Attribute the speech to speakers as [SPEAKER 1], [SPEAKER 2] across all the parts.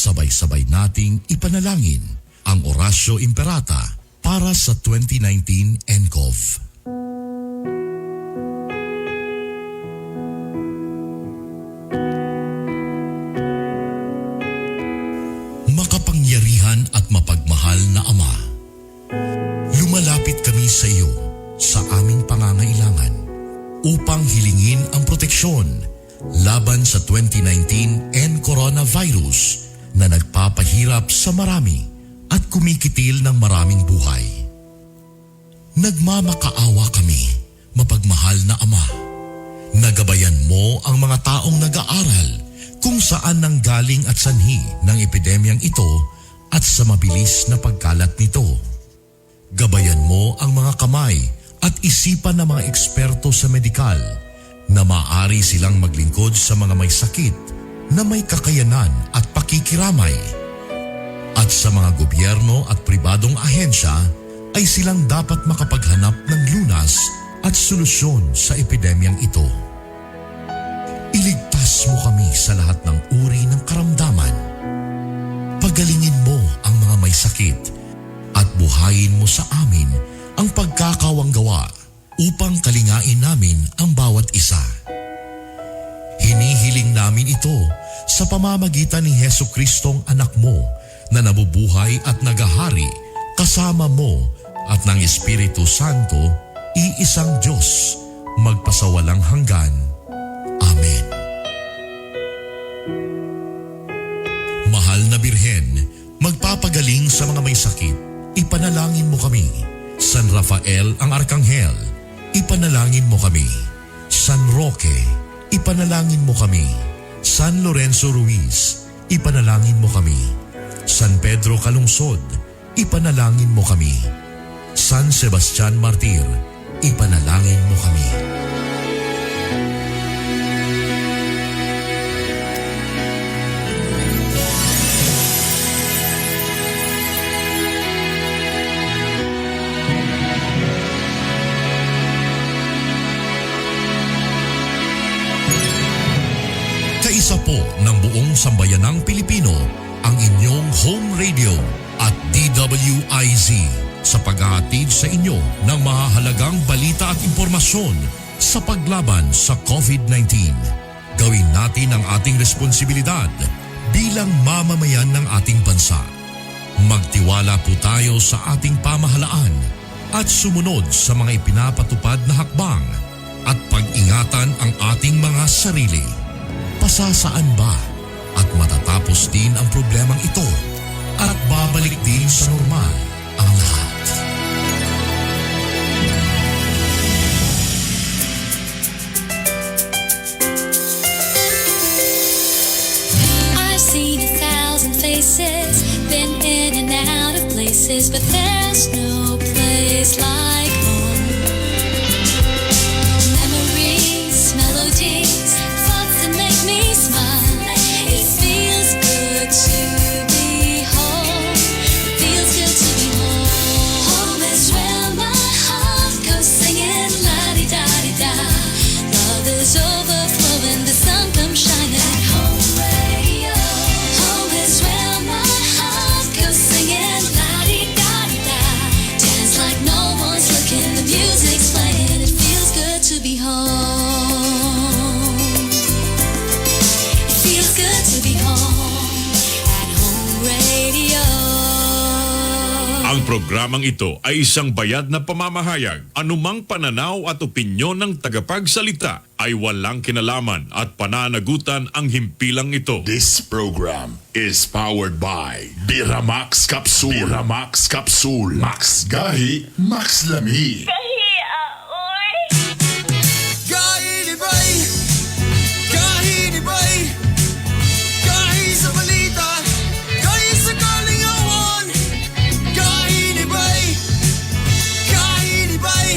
[SPEAKER 1] Sabay-sabay nating ipanalangin ang Oratio Imperata para sa 2019 NCOV. Makapangyarihan at mapagmahal na Ama, lumalapit kami sa iyo sa aming pangangailangan upang hilingin ang proteksyon laban sa 2019 N coronavirus na nagpapahirap sa marami at kumikitil ng maraming buhay. Nagmamakaawa kami, mapagmahal na Ama. Nagabayan mo ang mga taong nag-aaral kung saan nanggaling at sanhi ng epidemyang ito at sa mabilis na pagkalat nito. Gabayan mo ang mga kamay at isipan ng mga eksperto sa medikal na maaari silang maglingkod sa mga may sakit na may kakayanan at pakikiramay. At sa mga gobyerno at pribadong ahensya ay silang dapat makapaghanap ng lunas at solusyon sa epidemyang ito. Iligtas mo kami sa lahat ng uri ng karamdaman. Pagalingin mo ang mga may sakit at buhayin mo sa amin ang pagkakawanggawa upang kalingain namin ang bawat isa. Hinihiling namin ito sa pamamagitan ni Heso Kristong anak mo na nabubuhay at nagahari kasama mo at ng Espiritu Santo, iisang Diyos, magpasawalang hanggan. Amen. Mahal na Birhen, magpapagaling sa mga may sakit, ipanalangin mo kami. San Rafael ang Arkanghel, ipanalangin mo kami. San Roque, ipanalangin mo kami. San Lorenzo Ruiz, ipanalangin mo kami. San Pedro Calungsod, ipanalangin mo kami. San Sebastian Martir, ipanalangin mo kami. Kaisa po ng buong sambayanang Pilipino ang inyong home radio at DWIZ sa paghahatid sa inyo ng mahahalagang balita at impormasyon sa paglaban sa COVID-19. Gawin natin ang ating responsibilidad bilang mamamayan ng ating bansa. Magtiwala po tayo sa ating pamahalaan at sumunod sa mga ipinapatupad na hakbang at pag-ingatan ang ating mga sarili. Pasasaan ba at matatapos din ang problemang ito at babalik din sa normal ang lahat.
[SPEAKER 2] I've seen 1,000 faces, been in and out of places, but there's no place like home. Memories, melodies, thoughts that make me smile. It feels good to be home. It feels good to be home. Home is where my heart goes singing la-di-da-di-da. Love is overflowing, the sun comes shining. At home radio. Home is where my heart goes singing la-di-da-di-da. Dance like no one's looking, the music's playing. It feels good to be home. It feels good to be home. At home radio.
[SPEAKER 3] Ang programang ito ay isang bayad na pamamahayag. Anumang pananaw at opinyon ng tagapagsalita ay walang kinalaman at pananagutan ang himpilang ito.
[SPEAKER 4] This program is powered by Biramax Capsule. Biramax Capsule. Max Gahi, Max Lami.
[SPEAKER 5] Gahi ni Bay, Gahi ni Bay, Gahi sa balita, Gahi sa kalingawan. Gahi ni Bay, Gahi ni Bay,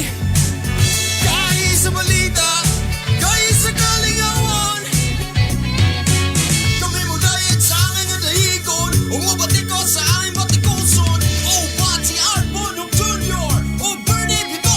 [SPEAKER 5] Gahi sa balita, Gahi sa kalingawan. Kami mo dayat sa angin nga dahigon, Umubati ko sa aming batikuson. O Bati Arbonong Jr. O Bernie Bito.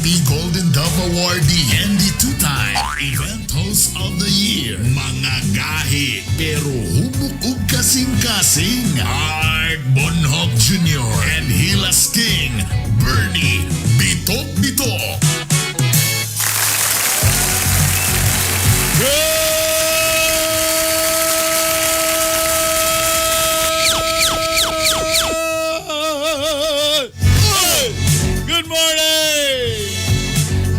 [SPEAKER 4] MVP Golden Dove Awardee and the two-time Event Host of the Year. Mga gahi pero hubok ug kasing-kasing. Art Bonhoc Jr. and Hilas King Bernie Bitok Bitok.
[SPEAKER 6] Good morning!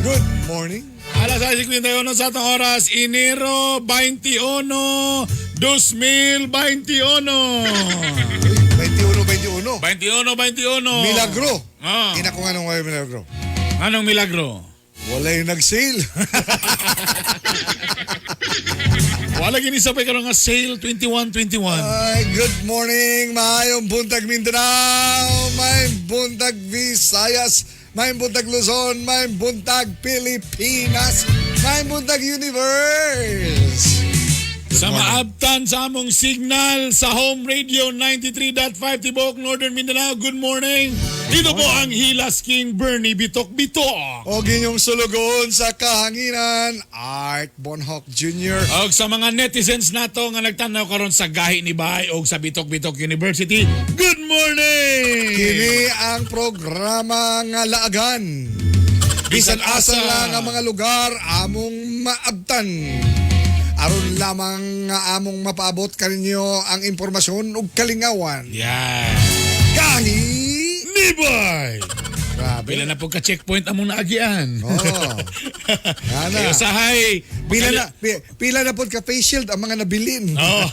[SPEAKER 7] Good morning.
[SPEAKER 6] Alas 6:51 sa atong oras, Enero 21, 2021.
[SPEAKER 7] 21-21.
[SPEAKER 6] 21, 21.
[SPEAKER 7] Milagro.
[SPEAKER 6] Ah.
[SPEAKER 7] Ina ko nga nung may milagro.
[SPEAKER 6] Anong milagro?
[SPEAKER 7] Wala yung nag-sale.
[SPEAKER 6] Wala gini sa karon nga sale 21-21.
[SPEAKER 7] Ay, good morning. Maayong buntag Mindanao. Maayong buntag Visayas. Maayong buntag Luzon. Maayong buntag Pilipinas. Maayong buntag Universe.
[SPEAKER 6] Sa maabtan sa among signal sa Home Radio 93.5 Tibok, Northern Mindanao. Good morning. Dito po ang Hilas King Bernie Bitok Bitok.
[SPEAKER 7] O ginyong sulugon sa kahanginan, Art Bonhoc Jr.
[SPEAKER 6] Og sa mga netizens nato nga nagtanaw karon sa Gahi ni Bahay og sa Bitok Bitok University, good morning!
[SPEAKER 7] Kini ang programa nga laagan. Bisan asa lang ang mga lugar among maabtan. Aron lamang nga among mapaabot kaninyo ang impormasyon ug kalingawan.
[SPEAKER 6] Yeah.
[SPEAKER 7] Gahi!
[SPEAKER 6] Ni Bay!
[SPEAKER 7] Grabe.
[SPEAKER 6] Pila na po ka checkpoint among naagian.
[SPEAKER 7] Oo. Ana.
[SPEAKER 6] Kayo sahay.
[SPEAKER 7] Pila na pod ka face shield ang mga nabilin.
[SPEAKER 6] Oo.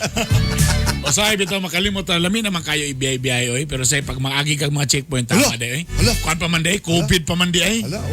[SPEAKER 6] O sahay bitaw makalimot na lami naman kayo ibiyay-biyay oy, pero say pag maagi kag mga checkpoint tama
[SPEAKER 7] Hala.
[SPEAKER 6] day oy.
[SPEAKER 7] Hala.
[SPEAKER 6] Kuan pa man day, COVID pa man di ay.
[SPEAKER 7] Ala, oh.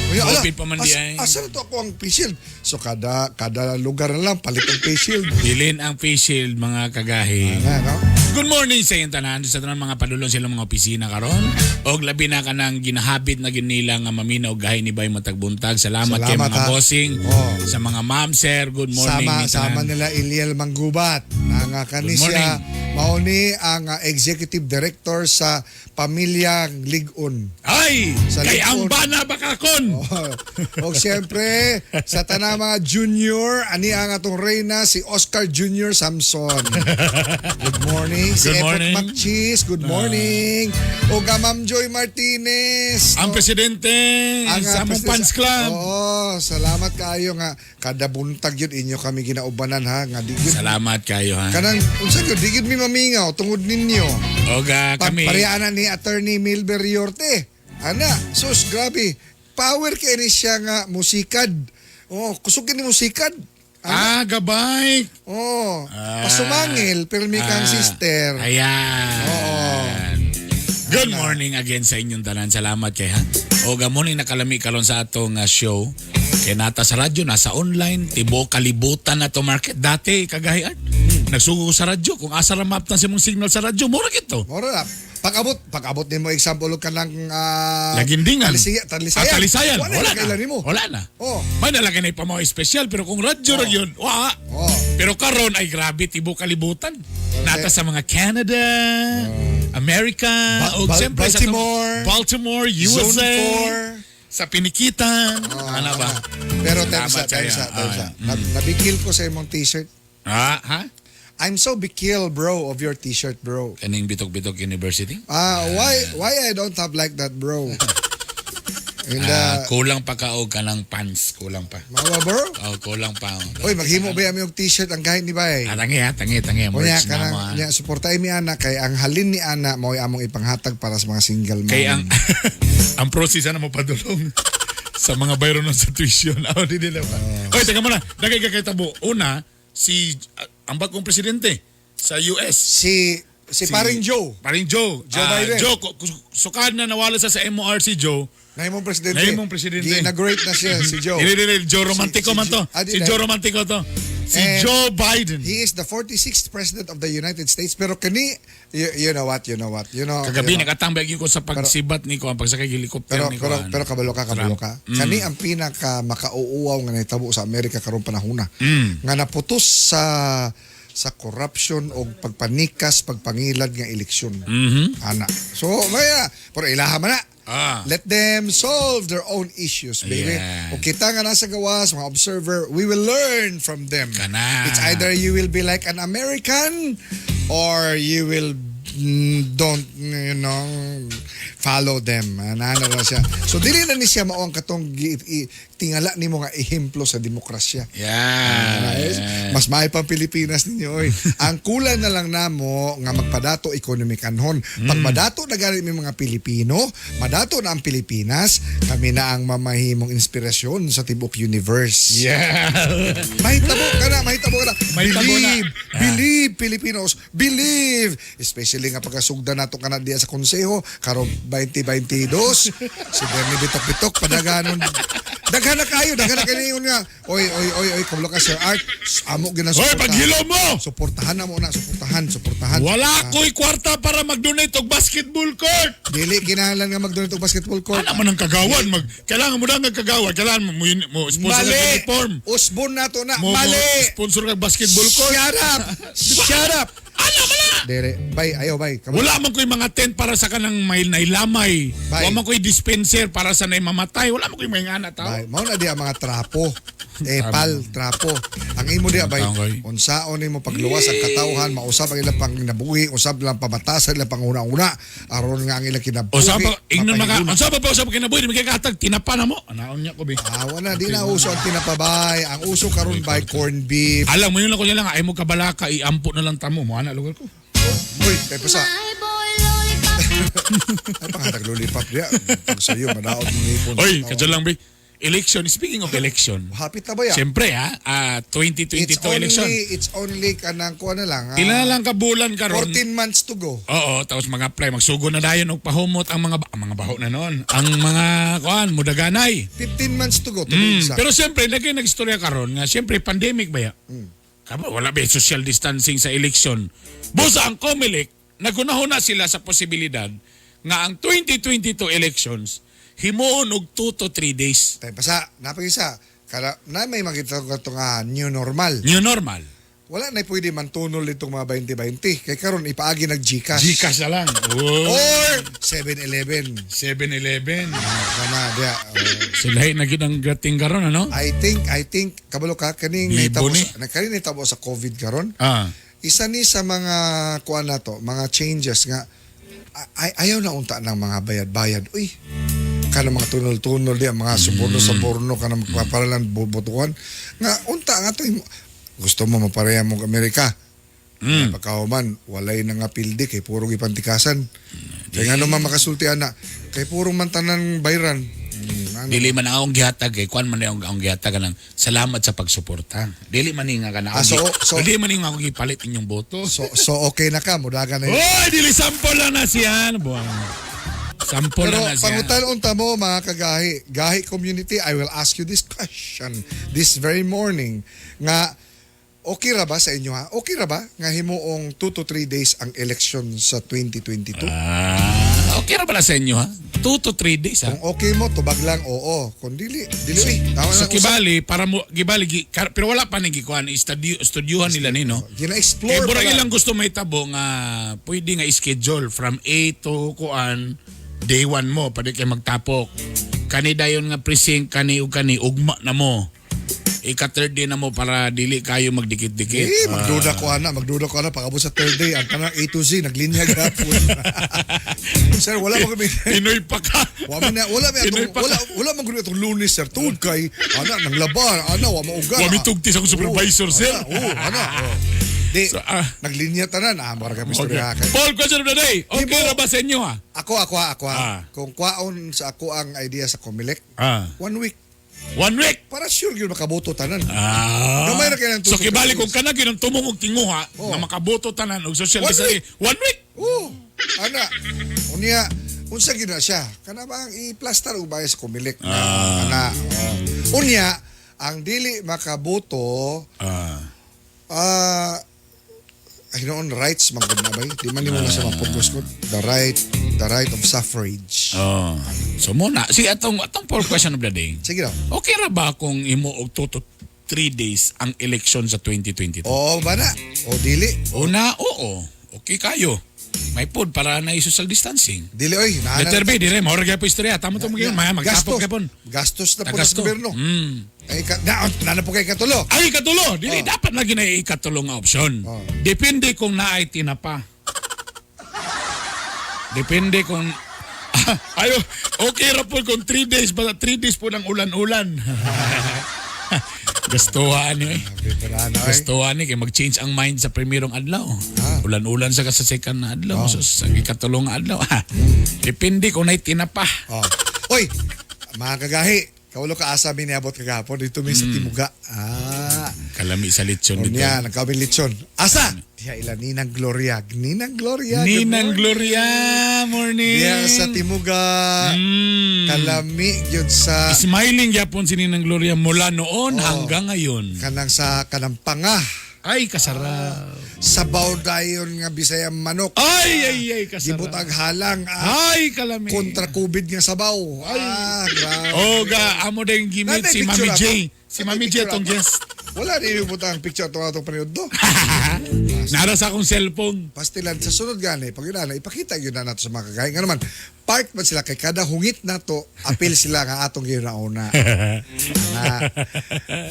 [SPEAKER 7] Uy, ala,
[SPEAKER 6] COVID pa man di ay.
[SPEAKER 7] Asa na to ako ang face shield? So kada lugar na lang palit ang face shield.
[SPEAKER 6] Bilin ang face shield mga kagahi.
[SPEAKER 7] Ana, no?
[SPEAKER 6] Good morning sa iyong tanan sa tanan mga padulong silang mga opisina karon. Og labi na kanang ginahabit na gyud nila nga maminaw gahi ni Bay matagbuntag. Salamat, kay
[SPEAKER 7] Salamat,
[SPEAKER 6] mga
[SPEAKER 7] ha.
[SPEAKER 6] bossing,
[SPEAKER 7] Oh.
[SPEAKER 6] sa mga ma'am sir. Good morning
[SPEAKER 7] Sama
[SPEAKER 6] ni tanan.
[SPEAKER 7] sama nila Iliel Manggubat. Nga kani
[SPEAKER 6] Good
[SPEAKER 7] siya mao ni ang executive director sa Pamilyang Ligon.
[SPEAKER 6] Ay,
[SPEAKER 7] Sa
[SPEAKER 6] kay ang
[SPEAKER 7] likod.
[SPEAKER 6] bana bakakon.
[SPEAKER 7] O siyempre, sa tanang mga junior, ani ang atong reyna si Oscar Junior Samson. Good morning. Si
[SPEAKER 6] Good
[SPEAKER 7] Efot
[SPEAKER 6] morning. Ah.
[SPEAKER 7] McCheese, good morning. O ga Ma'am Joy Martinez.
[SPEAKER 6] Ang presidente
[SPEAKER 7] Ang,
[SPEAKER 6] sa among
[SPEAKER 7] presidente
[SPEAKER 6] fans club.
[SPEAKER 7] Oo, salamat kaayo nga kada buntag yun inyo kami ginaubanan ha nga di gyud
[SPEAKER 6] Salamat kayo ha.
[SPEAKER 7] kanang unsa gyud di gyud mi mamingaw tungod ninyo.
[SPEAKER 6] Oga kami.
[SPEAKER 7] Pagparehana ni Attorney Milber Riorte. Ana, sus grabe. Power kay ni siya nga musikad. Oh, kusog kini musikad.
[SPEAKER 6] Ah, gabay.
[SPEAKER 7] Oh,
[SPEAKER 6] Ah.
[SPEAKER 7] pasumangil pirmi kang
[SPEAKER 6] Ah,
[SPEAKER 7] sister.
[SPEAKER 6] Ayan.
[SPEAKER 7] Oo.
[SPEAKER 6] Good morning again sa inyong tanan. Salamat kay ha. Oga mo ni nakalami karon sa atong show. Kay nata sa radyo, nasa online, tibo kalibutan na to market. Dati kagahian. Nagsugo ko sa radyo kung asa ra maaptan sa imong signal sa radyo, mura gito.
[SPEAKER 7] Mora na. Pag-abot nimo example og kanang
[SPEAKER 6] Lagindingan.
[SPEAKER 7] Talisayan.
[SPEAKER 6] Ah, Talisayan.
[SPEAKER 7] Wala,
[SPEAKER 6] Wala
[SPEAKER 7] na kailan
[SPEAKER 6] na.
[SPEAKER 7] nimo.
[SPEAKER 6] Wala na.
[SPEAKER 7] Oh.
[SPEAKER 6] May nalagay na ipamaw espesyal pero kung radyo ra yun, wa.
[SPEAKER 7] Oh.
[SPEAKER 6] Pero karon ay grabe tibo kalibutan. Nata sa mga Canada, America, o siyempre sa
[SPEAKER 7] Baltimore.
[SPEAKER 6] Baltimore,
[SPEAKER 7] Zone
[SPEAKER 6] USA,
[SPEAKER 7] 4.
[SPEAKER 6] sa Pinikitan. Ano ba?
[SPEAKER 7] Pero
[SPEAKER 6] Salamat
[SPEAKER 7] temsa,
[SPEAKER 6] sa'yo.
[SPEAKER 7] temsa, temsa.
[SPEAKER 6] Ah,
[SPEAKER 7] Nabikil ko sa imong t-shirt.
[SPEAKER 6] Ah, ha?
[SPEAKER 7] I'm so bikil, bro, of your t-shirt, bro.
[SPEAKER 6] Kaning Bitok-Bitok University?
[SPEAKER 7] Ah, why I don't have like that, bro? And,
[SPEAKER 6] Ah, kulang pa ka og kanang pants, kulang pa.
[SPEAKER 7] mawa, bro?
[SPEAKER 6] Oh, kulang pa.
[SPEAKER 7] Uy, maghimo ba yung t-shirt ang kahit ni Bay?
[SPEAKER 6] Ah, tangi ha, tangi, tangi.
[SPEAKER 7] Unya
[SPEAKER 6] Merch na
[SPEAKER 7] kanang
[SPEAKER 6] mo, ah.
[SPEAKER 7] nya suportay mi ana kay ang halin ni ana mao'y among ipanghatag para sa mga single mom.
[SPEAKER 6] Kay ang ang process na mo padulong sa mga bayro nun sa tuition. Aw, di nila ba? Oy, teka muna. Dagay ka kay tabo. Una, si ang bagong presidente sa US.
[SPEAKER 7] si paring Joe,
[SPEAKER 6] Paring Joe.
[SPEAKER 7] Joe
[SPEAKER 6] Ah,
[SPEAKER 7] Biden.
[SPEAKER 6] Joe, sukad na nawala sa MORC Joe.
[SPEAKER 7] nahimong presidente.
[SPEAKER 6] Nahimong presidente.
[SPEAKER 7] Gi-inaugurate na siya si Joe.
[SPEAKER 6] Dili, dili, Joe Romantico man to.
[SPEAKER 7] Ah, di
[SPEAKER 6] Si
[SPEAKER 7] na.
[SPEAKER 6] Joe Romantico to. Si
[SPEAKER 7] And
[SPEAKER 6] Joe Biden.
[SPEAKER 7] He is the 46th president of the United States pero kani you know what, you know what, you know.
[SPEAKER 6] Kagabi
[SPEAKER 7] you know.
[SPEAKER 6] nakatambay gyud ko sa pagsibat ni ko ang pagsakay helicopter
[SPEAKER 7] Pero
[SPEAKER 6] ni
[SPEAKER 7] pero
[SPEAKER 6] kuan.
[SPEAKER 7] pero kabalo ka, kabalo ka. Kani ang pinaka makauuaw nga nahitabo sa Amerika karong panahona. Nga naputos sa corruption o pagpanikas, pagpangilad nga eleksyon. Ana. So, maya, pero ilaha man na. Let them solve their own issues, baby.
[SPEAKER 6] Ayan.
[SPEAKER 7] O kita nga nasa gawas, mga observer, we will learn from them.
[SPEAKER 6] Kana.
[SPEAKER 7] It's either you will be like an American or you will don't, follow them. Ano na siya. So, dili na ni siya mao ang katong tingala nimo nga ehemplo sa demokrasya.
[SPEAKER 6] Yeah.
[SPEAKER 7] Guys, mas maayo pang Pilipinas ninyo oy. Ang kulang na lang namo nga magpadato economic anhon. Pag madato na gani mi mga Pilipino, madato na ang Pilipinas, kami na ang mamahimong inspirasyon sa tibok universe.
[SPEAKER 6] Yeah.
[SPEAKER 7] Mahitabo ka na, mahitabo ka na.
[SPEAKER 6] Mahitabo na.
[SPEAKER 7] Believe, believe Filipinos, believe. Especially nga pagkasugda nato kana diya sa konseho karon 2022 si Bernie Bitok-Bitok padaganon. Daghan na kayo, daghan na kayo nga. Oy, oy, oy, oy, kabalo ka Sir Art. Amo gyud na
[SPEAKER 6] Hoy, paghilo mo!
[SPEAKER 7] Suportahan na mo na, suportahan, suportahan.
[SPEAKER 6] Wala
[SPEAKER 7] suportahan.
[SPEAKER 6] ko'y kwarta para mag-donate og basketball court.
[SPEAKER 7] Dili kinahanglan nga mag-donate og basketball court.
[SPEAKER 6] Ano man ang kagawan? Kailangan mo na ang kagawan. Kailangan mo, mo, mo sponsor
[SPEAKER 7] Mali.
[SPEAKER 6] kag uniform.
[SPEAKER 7] Usbon na to na.
[SPEAKER 6] Mo,
[SPEAKER 7] Mali.
[SPEAKER 6] Mo sponsor kag basketball court.
[SPEAKER 7] Shut up. Shut up.
[SPEAKER 6] Ano man na?
[SPEAKER 7] Dere, bay, ayaw bay. Come on.
[SPEAKER 6] Wala man ko'y mga tent para sa kanang may nailamay.
[SPEAKER 7] Bye.
[SPEAKER 6] Wala man ko'y dispenser para sa naimamatay. Wala man ko'y mga anak tao.
[SPEAKER 7] Bay, mao na di ang mga trapo. Epal, trapo. Ang imo di bay,
[SPEAKER 6] Taong kay.
[SPEAKER 7] unsaon nimo pagluwas ang katawhan, mausab ang ilang panginabuhi, usab lang pamatasan ilang panguna-una, aron nga ang ilang kinabuhi.
[SPEAKER 6] O sa pa, ingnon maka,
[SPEAKER 7] mapahiguna.
[SPEAKER 6] ang sa pa pa usab kinabuhi, di magkakatag, tinapa na mo. Anaon niya ko, be.
[SPEAKER 7] Ah, wala di na uso ang tinapabay. Ang uso karon bay corned beef.
[SPEAKER 6] Alam mo yun lang ko niya lang, ay mo kabalaka, iampo na lang tamo. Mo na lugar ko.
[SPEAKER 7] Uy, kay pasa.
[SPEAKER 2] My boy lollipop.
[SPEAKER 7] Ay pangatag lollipop diya. Pag sayo madaot mo ngipon.
[SPEAKER 6] Oy, kadyo lang, be. Election, speaking of election,
[SPEAKER 7] Hapit na ba ya?
[SPEAKER 6] siyempre ha, 2022
[SPEAKER 7] It's only
[SPEAKER 6] election.
[SPEAKER 7] it's only kanang kuha na lang.
[SPEAKER 6] Ilan na lang ka bulan karon?
[SPEAKER 7] 14 months to go.
[SPEAKER 6] Oo, tapos mag-apply, magsugo na dayon og pahumot ang mga ang mga baho na noon. Ang mga kuan, mudaganay.
[SPEAKER 7] 15 months to go to be exact.
[SPEAKER 6] Pero siyempre, lagi nagstorya karon nga siyempre pandemic ba ya? Kaba, wala ba social distancing sa election. Busa ang COMELEC, nagunahon na sila sa posibilidad nga ang 2022 elections himuon og 2 to 3 days.
[SPEAKER 7] Tayo pasa, napag-isa. Kala, na may makita ko ito nga new normal.
[SPEAKER 6] New normal.
[SPEAKER 7] Wala na pwede mantunol itong mga 20-20. Kay karon ipaagi nag Gcash.
[SPEAKER 6] Gcash na lang. Oh.
[SPEAKER 7] Or 7-Eleven.
[SPEAKER 6] 7-Eleven.
[SPEAKER 7] Kana diya. Oh.
[SPEAKER 6] So lahi na gid ang gating karon ano?
[SPEAKER 7] I think kabalo ka kaning
[SPEAKER 6] Bibo
[SPEAKER 7] nahitabo
[SPEAKER 6] ni.
[SPEAKER 7] sa, na kaning nahitabo sa COVID karon. Isa ni sa mga kuan na to, mga changes nga ay, ayaw na unta ng mga bayad-bayad. Uy, kana mga tunol-tunol diya, mga suborno-suborno kana magpaparalan bubutuan. Nga unta nga to gusto mo mapareha mo Amerika. Pagkahuman, walay na nga pildi kay puro gipantikasan. Kay ngano man makasulti ana, kay puro man tanan bayran. Ano.
[SPEAKER 6] Dili man ang akong gihatag kay kuan man ang akong gihatag kanang salamat sa pagsuporta. Dili man ni nga kana akong dili man ni nga akong gipalit inyong boto.
[SPEAKER 7] So okay na ka, mudagan na yun.
[SPEAKER 6] Oy, dili sample lang na siya. Buang. Sample
[SPEAKER 7] Pero
[SPEAKER 6] lang na siya.
[SPEAKER 7] pangutan unta mo mga kagahi, gahi community, I will ask you this question this very morning nga okay ra ba sa inyo ha? Okay ra ba nga himuong 2 to 3 days ang election sa 2022?
[SPEAKER 6] Okay ra pala sa inyo ha? 2 to 3 days ha.
[SPEAKER 7] Kung okay mo, tubag lang, oo. Kung dili, dili uy. Tama
[SPEAKER 6] So
[SPEAKER 7] na usap.
[SPEAKER 6] kibali para mo gibali gi, pero wala pa ni gikuan studyuhan nila ni no.
[SPEAKER 7] Gina-explore
[SPEAKER 6] Kay
[SPEAKER 7] pa
[SPEAKER 6] burag
[SPEAKER 7] lang.
[SPEAKER 6] ilang gusto may tabo nga pwede nga schedule from A to kuan day 1 mo pwede kay magtapok. Kani dayon nga precinct kani ug kani ugma na mo. Ika third day na mo para dili kayo magdikit-dikit.
[SPEAKER 7] Eh, magduda ko ana, magduda ko ana pag-abot sa third day, ang tanang A to Z naglinya gapon. Sir, wala mo kami.
[SPEAKER 6] Pinoy pa ka.
[SPEAKER 7] Wala na, wala mi
[SPEAKER 6] Pinoy
[SPEAKER 7] atong
[SPEAKER 6] pa ka.
[SPEAKER 7] wala man gud atong Lunes sir. Tuod kay ana nang laban, ana wa mauga.
[SPEAKER 6] Wa mitugti sa akong supervisor, sir.
[SPEAKER 7] Oo, ana. oh. Di,
[SPEAKER 6] So,
[SPEAKER 7] naglinya tanan ah, mara kami
[SPEAKER 6] Okay.
[SPEAKER 7] istorya kay.
[SPEAKER 6] Paul, question of the day. Okay
[SPEAKER 7] Ibo.
[SPEAKER 6] ra ba sa inyo ha?
[SPEAKER 7] Ako ako ako. Kung kwaon sa ako ang idea sa Comelec,
[SPEAKER 6] 1
[SPEAKER 7] one week
[SPEAKER 6] One week.
[SPEAKER 7] para sure gyud makaboto tanan. Gamay ra kay nang
[SPEAKER 6] So
[SPEAKER 7] tutok
[SPEAKER 6] kibali
[SPEAKER 7] ka
[SPEAKER 6] kung kana gyud ang tumong og tinguha nga makaboto tanan og social
[SPEAKER 7] One
[SPEAKER 6] distancing. 1 week.
[SPEAKER 7] Oo. Ana, unya unsa gyud na siya? Kana ba ang i-plaster og bayas sa Comelec na ana. Oh. Unya ang dili makaboto hinuon rights man gud na bay. Di man nimo na sa mapugos ko the right of suffrage.
[SPEAKER 6] Oh. So muna, sige atong atong poll question of the day.
[SPEAKER 7] Sige daw.
[SPEAKER 6] Okay ra ba kung imo og 2 to 3 days ang election sa 2022?
[SPEAKER 7] Oo ba na? O dili.
[SPEAKER 6] Una, oo. Okay kayo. May food para na social distancing.
[SPEAKER 7] Dili oy, naa na-
[SPEAKER 6] Letter B, dire, mao ra gyud po istorya. Tamo to mo maya magtapok gyapon.
[SPEAKER 7] Gastos na po ng
[SPEAKER 6] Tagasto.
[SPEAKER 7] gobyerno. Ay, na po kay katulo.
[SPEAKER 6] Ay, ikatulo! Dili, dapat lagi na ikatulo nga option.
[SPEAKER 7] Oh.
[SPEAKER 6] Depende kung naay tinapa. Depende kung... Ayo, okay ra po kung 3 days, basta 3 days po ng ulan-ulan. Gastuhan ni eh.
[SPEAKER 7] Veterano, ay.
[SPEAKER 6] Gastuhan ni kay mag-change ang mind sa primerong adlaw. Ulan-ulan sa ka sa second na adlaw, so sa ikatulong nga adlaw. Depende kung naay tinapa.
[SPEAKER 7] Oh. Oy, mga kagahi, kaulo ka asa miniabot kagahapon dito mi sa Timuga. Ah,
[SPEAKER 6] Kalami sa lechon dito.
[SPEAKER 7] unya nagkawin lechon. Asa? Diha ila Ninang Gloria. Ninang Gloria. Good
[SPEAKER 6] Ninang
[SPEAKER 7] morning.
[SPEAKER 6] Gloria, morning.
[SPEAKER 7] Diha sa Timuga. Kalami gyud sa
[SPEAKER 6] Smiling gyapon si Ninang Gloria mula noon hanggang ngayon.
[SPEAKER 7] Kanang sa kanang panga.
[SPEAKER 6] Ay, kasarap.
[SPEAKER 7] Sabaw dayon nga Bisaya manok.
[SPEAKER 6] Ay, ay, ay, kasarap.
[SPEAKER 7] Gibutag halang
[SPEAKER 6] Ay, kalami.
[SPEAKER 7] Kontra COVID nga sabaw. Ay, grabe.
[SPEAKER 6] Oga, amo din gimit
[SPEAKER 7] Nanay,
[SPEAKER 6] si Mami
[SPEAKER 7] picture
[SPEAKER 6] J.
[SPEAKER 7] ato.
[SPEAKER 6] Si
[SPEAKER 7] Nanay,
[SPEAKER 6] Mami J
[SPEAKER 7] picture
[SPEAKER 6] itong
[SPEAKER 7] ato.
[SPEAKER 6] guest.
[SPEAKER 7] Wala rin yung butang picture ato atong paniud do.
[SPEAKER 6] Nara sa akong cellphone.
[SPEAKER 7] Pastilan sa sunod gani pag yun na ipakita yun na nato sa mga kagaya. Nga naman, part man sila kay kada hungit nato, apil sila nga atong ginauna. Na.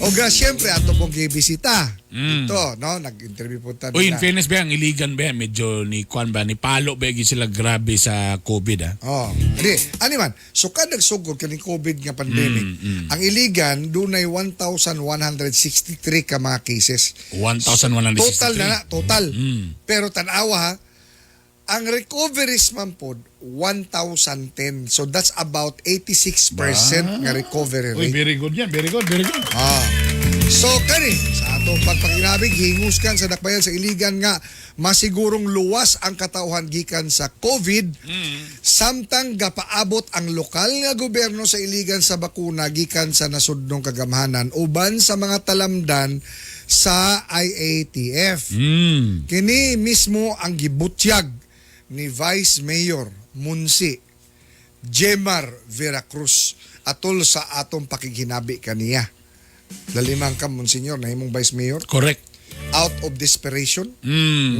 [SPEAKER 7] Oga, siyempre ato pong gibisita. Ito, no, nag-interview po tayo.
[SPEAKER 6] Uy, in fairness ba, ang iligan ba, medyo ni Kwan ba, ni Palo ba, gyud sila grabe sa COVID ah.
[SPEAKER 7] Oh, di, ani man, so kad nagsugod kaning COVID nga pandemic, ang Iligan dunay 1,163 ka mga cases.
[SPEAKER 6] 1,163.
[SPEAKER 7] Total na na, total. Pero tanawa ha, ang recoveries man pod 1,010. So that's about 86% nga recovery
[SPEAKER 6] Uy,
[SPEAKER 7] rate.
[SPEAKER 6] very good yan. Very good, very good.
[SPEAKER 7] Ah. So kani sa atong pagpakinabig hinguskan sa dakbayan sa Iligan nga masigurong luwas ang katawhan gikan sa COVID samtang gapaabot ang lokal nga gobyerno sa Iligan sa bakuna gikan sa nasudnong kagamhanan uban sa mga talamdan sa IATF. Kini mismo ang gibutyag ni Vice Mayor Munsi Jemar Veracruz atol sa atong pakighinabi kaniya. Lalimang ka, Monsignor, na imong Vice Mayor,
[SPEAKER 6] Correct.
[SPEAKER 7] out of desperation,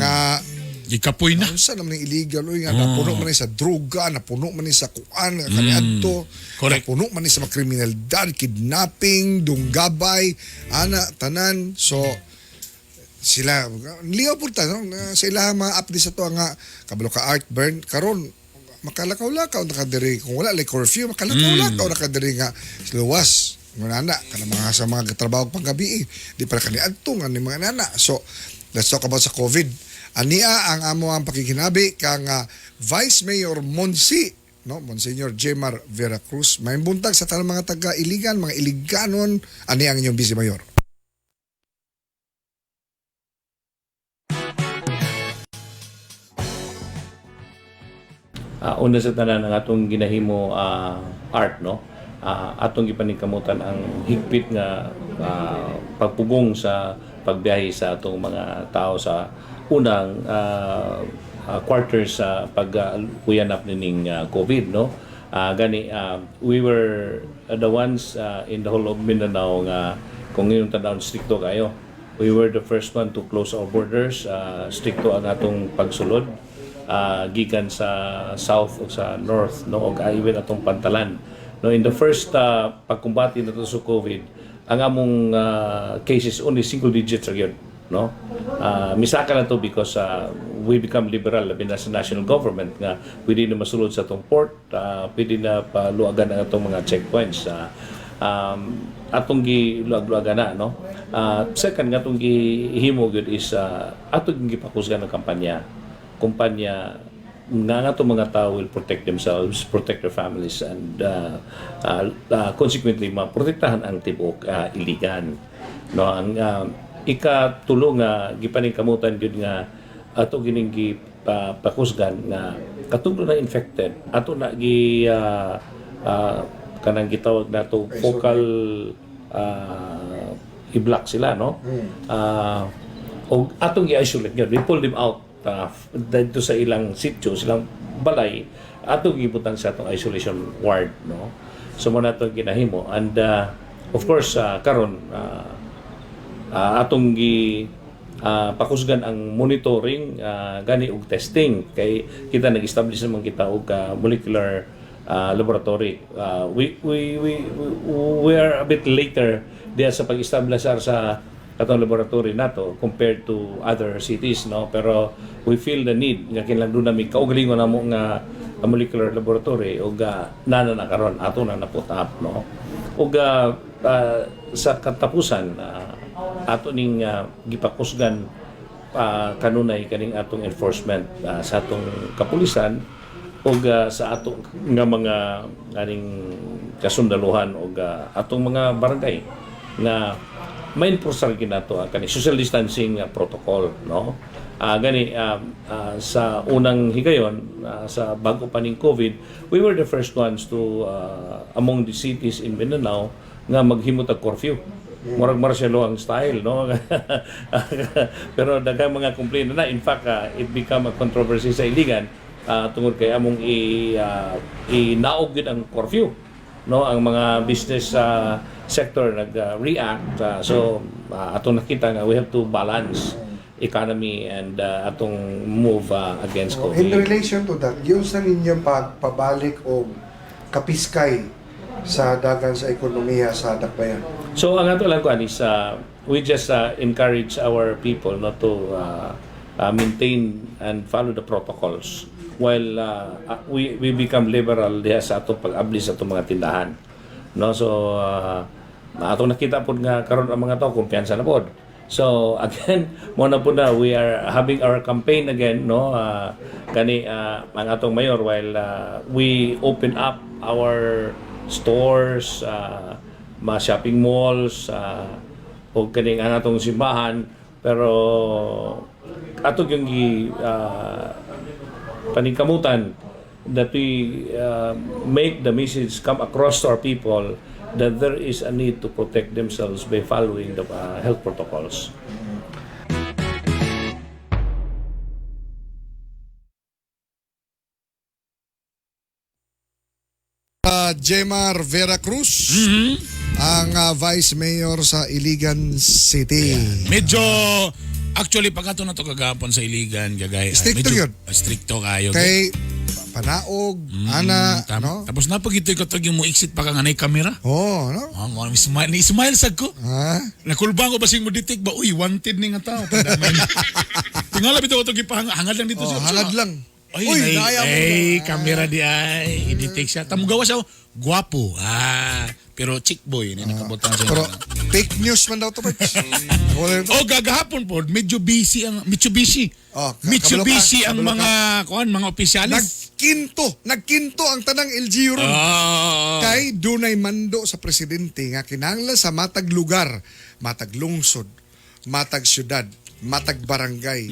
[SPEAKER 7] nga
[SPEAKER 6] Gikapoy na.
[SPEAKER 7] unsa naman yung illegal uy nga napuno man ni sa droga, napuno man ni sa kuan, nga kaniadto,
[SPEAKER 6] Correct.
[SPEAKER 7] napuno man ni sa mga kriminalidad, kidnapping, dunggabay, ana tanan. So sila liyaw po ta no? Na sa ilaha mga update sa to nga kabalo ka art burn karon makalakaw-lakaw na kadiri kung wala like curfew makalakaw-lakaw na kadiri nga luwas mga nana kana mga sa mga trabaho panggabi eh. Di para kaniadto nga ni mga nana. So let's talk about sa COVID. Ania ang amo ang pakikinabi kang Vice Mayor Monsi, no, Monsignor Jemar Veracruz. May buntag sa tanang mga taga Iligan, mga Iliganon. Ani ang inyong Vice Mayor.
[SPEAKER 8] Una sa tanan ang atong ginahimo, art, no, atong gipaningkamutan ang higpit nga pagpugong sa pagbiyahe sa atong mga tao sa unang quarter sa pag-uyanap nining COVID, no. Gani we were the ones in the whole of Mindanao nga kung inyong tan-awon stricto kayo. We were the first one to close our borders, stricto ang atong pagsulod gikan sa south o sa north, no, og even atong pantalan, no. In the first pagkumbati nato sa COVID, ang among cases only single digits ra gyud, no. Misaka na to because we become liberal labi na sa national government nga pwede na masulod sa atong port, pwede na paluagan ang atong mga checkpoints, atong giluag-luagan na, no. Second nga atong gihimo gyud is atong gipakusgan ang kampanya kumpanya nga nga itong mga tao will protect themselves, protect their families, and consequently, maprotektahan ang tibuok Iligan. No, ang ikatulo nga gipaningkamutan gyud nga ato gining gipakusgan nga katong na infected ato na gi kanang gitawag nato focal, i-block sila, no, og atong i-isolate yun. We pull them out dito sa ilang sitio, silang balay, atong gibutang sa atong isolation ward, no. So mo na atong ginahimo and of course karon atong gi pakusgan ang monitoring gani og testing kay kita nag-establish naman kita og molecular laboratory. We are a bit later diya sa pag-establish sa katong laboratory nato compared to other cities, no, pero we feel the need nga kinahanglan duna mi kaugalingon namo nga molecular laboratory ug nana na karon ato na na-put up, no. Ug sa katapusan, ato ning gipakusgan kanunay kaning atong enforcement sa atong kapulisan ug sa ato nga mga kaning kasundaluhan ug atong mga barangay nga ma-enforce ra nato ang kaning social distancing protocol, no. Gani sa unang higayon, sa bago pa ning COVID, we were the first ones to among the cities in Mindanao nga maghimo og curfew. Murag martial law ang style, no? Pero daghang mga complaint na. In fact, it become a controversy sa Iligan tungod kay among i inaog gyud ang curfew, no. Ang mga business sector nag-react, so atong nakita nga we have to balance economy and atong move against
[SPEAKER 9] Oh, in
[SPEAKER 8] COVID.
[SPEAKER 9] relation to that, giunsa ninyo pagpabalik o kapiskay sa dagan sa ekonomiya sa Dakbayan?
[SPEAKER 8] So ang ato lang kuan is we just encourage our people not to maintain and follow the protocols while we become liberal diha sa atong pag-abli sa atong mga tindahan. No, so atong nakita pod nga karon ang mga tao kumpiyansa na pod. So again, mo na po na we are having our campaign again, no, kani ang atong mayor, while we open up our stores, mga shopping malls, o kaning ang atong simbahan, pero ato yung gi paningkamutan that we make the message come across to our people that there is a need to protect themselves by following the health protocols.
[SPEAKER 7] Jemar Vera Cruz, ang Vice Mayor sa Iligan City.
[SPEAKER 6] Medyo actually pagkato na to kagapon sa Iligan gagay.
[SPEAKER 7] Stricto
[SPEAKER 6] medyo,
[SPEAKER 7] yun.
[SPEAKER 6] Stricto kayo.
[SPEAKER 7] Kay panaog, ana, no?
[SPEAKER 6] Tapos na pag ito'y katag yung mo exit pa ka nga na'y kamera.
[SPEAKER 7] Oh, no?
[SPEAKER 6] Ah, mo smile, ni smile sad ko.
[SPEAKER 7] Ha?
[SPEAKER 6] Nakulbang ko basing mo detect ba, uy, wanted ni nga tao. Pandamay. Tingala bitaw ito gipahangad hangad lang dito
[SPEAKER 7] Oh,
[SPEAKER 6] siya.
[SPEAKER 7] hangad lang.
[SPEAKER 6] Ay,
[SPEAKER 7] Uy,
[SPEAKER 6] nay,
[SPEAKER 7] naaya mo
[SPEAKER 6] ay,
[SPEAKER 7] na.
[SPEAKER 6] kamera di ay. I-detect siya. Tamugawa siya, oh, guwapo. Ah, pero chick boy, ni nakabutang siya.
[SPEAKER 7] Pero fake news man daw to, Pards. Wala ito.
[SPEAKER 6] Oh, gagahapon po, medyo busy ang Mitsubishi.
[SPEAKER 7] Oh,
[SPEAKER 6] Mitsubishi
[SPEAKER 7] kabalo ka,
[SPEAKER 6] ang
[SPEAKER 7] kabalo
[SPEAKER 6] mga kuan, mga opisyalis.
[SPEAKER 7] Nagkinto ang tanang LGU ron.
[SPEAKER 6] Ah.
[SPEAKER 7] Kay dunay mando sa presidente nga kinahanglan sa matag lugar, matag lungsod, matag syudad, matag barangay.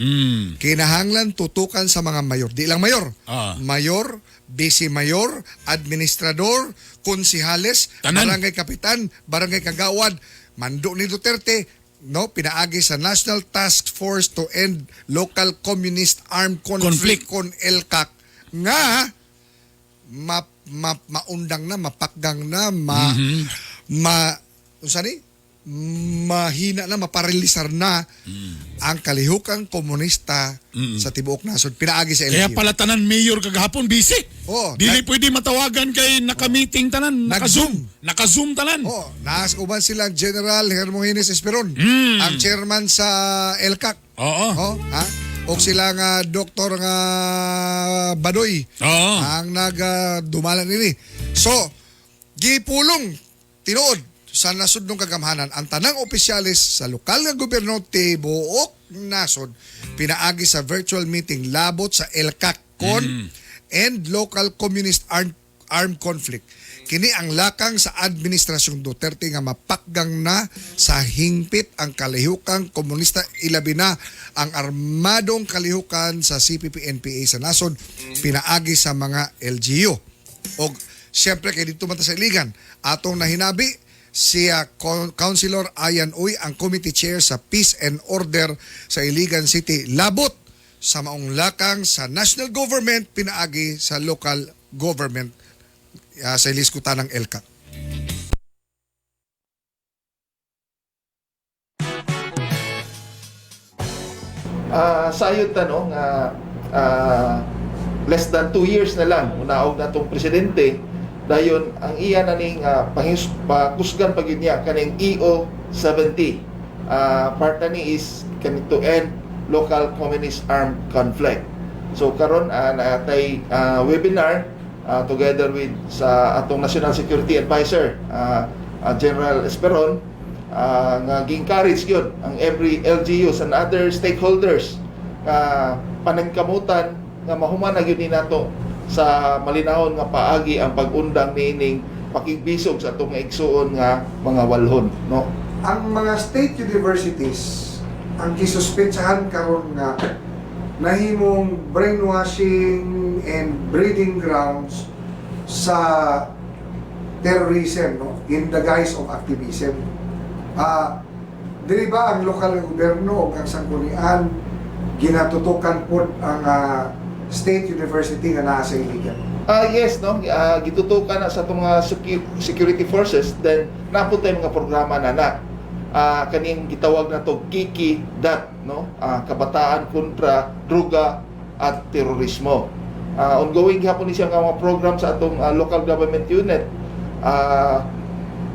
[SPEAKER 7] Kinahanglan tutukan sa mga mayor. Di lang mayor. Mayor, vice mayor, administrador, konsihales,
[SPEAKER 6] Tanan.
[SPEAKER 7] Barangay kapitan, barangay kagawad, mando ni Duterte, no, pinaagi sa National Task Force to End Local Communist Armed
[SPEAKER 6] Conflict.
[SPEAKER 7] Conflict, kon ELCAC nga ma, ma, maundang na, mapakgang na, ma ma unsa ni? Mahina na, maparalisar na ang kalihukang komunista sa tibuok nasod pinaagi sa
[SPEAKER 6] Kaya
[SPEAKER 7] LGU.
[SPEAKER 6] pala tanan mayor kagahapon busy.
[SPEAKER 7] Oo.
[SPEAKER 6] Dili pwede matawagan kay naka-meeting tanan, naka-Zoom. Naka-Zoom tanan.
[SPEAKER 7] Oh, naas uban silang General Hermogenes Esperon, ang chairman sa ELCAC.
[SPEAKER 6] Oo.
[SPEAKER 7] Oh, ha? O sila nga doktor nga Badoy
[SPEAKER 6] Oo.
[SPEAKER 7] ang nagdumala nini. So, gipulong tinuod sa nasudnong kagamhanan ang tanang opisyalis sa lokal nga gobyerno tibuok nasod pinaagi sa virtual meeting labot sa ELCAC kon and local communist armed conflict. Kini ang lakang sa administrasyong Duterte nga mapakgang na sa hingpit ang kalihukang komunista, ilabi na ang armadong kalihukan sa CPP-NPA sa nasod pinaagi sa mga LGU. Og siyempre kay dito man ta sa Iligan, atong nahinabi si Councilor Ayan Uy, ang committee chair sa Peace and Order sa Iligan City, labot sa maong lakang sa national government pinaagi sa local government sa iliskutan ng ELCAC.
[SPEAKER 10] Sayod ta, no, nga less than 2 years na lang unaog na tong presidente, dayon ang iya na ning pakusgan pa gyud niya kaning EO 70. Part na ni is kani to end local communist armed conflict. So karon naatay webinar together with sa atong National Security Advisor, General Esperon, nga gi-encourage gyud ang every LGUs and other stakeholders nga paningkamutan nga mahuman na gyud ni nato sa malinahon nga paagi ang pag-undang niining pakigbisog sa atong igsuon nga mga walhon, no.
[SPEAKER 9] Ang mga state universities ang gisuspetsahan karon nga nahimong brainwashing and breeding grounds sa terrorism, no, in the guise of activism. Dili ba ang lokal nga gobyerno o ang sanggunian ginatutukan pod ang state university nga naa sa Iligan?
[SPEAKER 10] Yes, no. Gitutukan na sa atong mga security forces, then napud tay mga programa na na. Kaning gitawag na to Kiki Dat, no? Kabataan kontra Druga at Terorismo. Ongoing gihapon ni siya nga mga program sa atong local government unit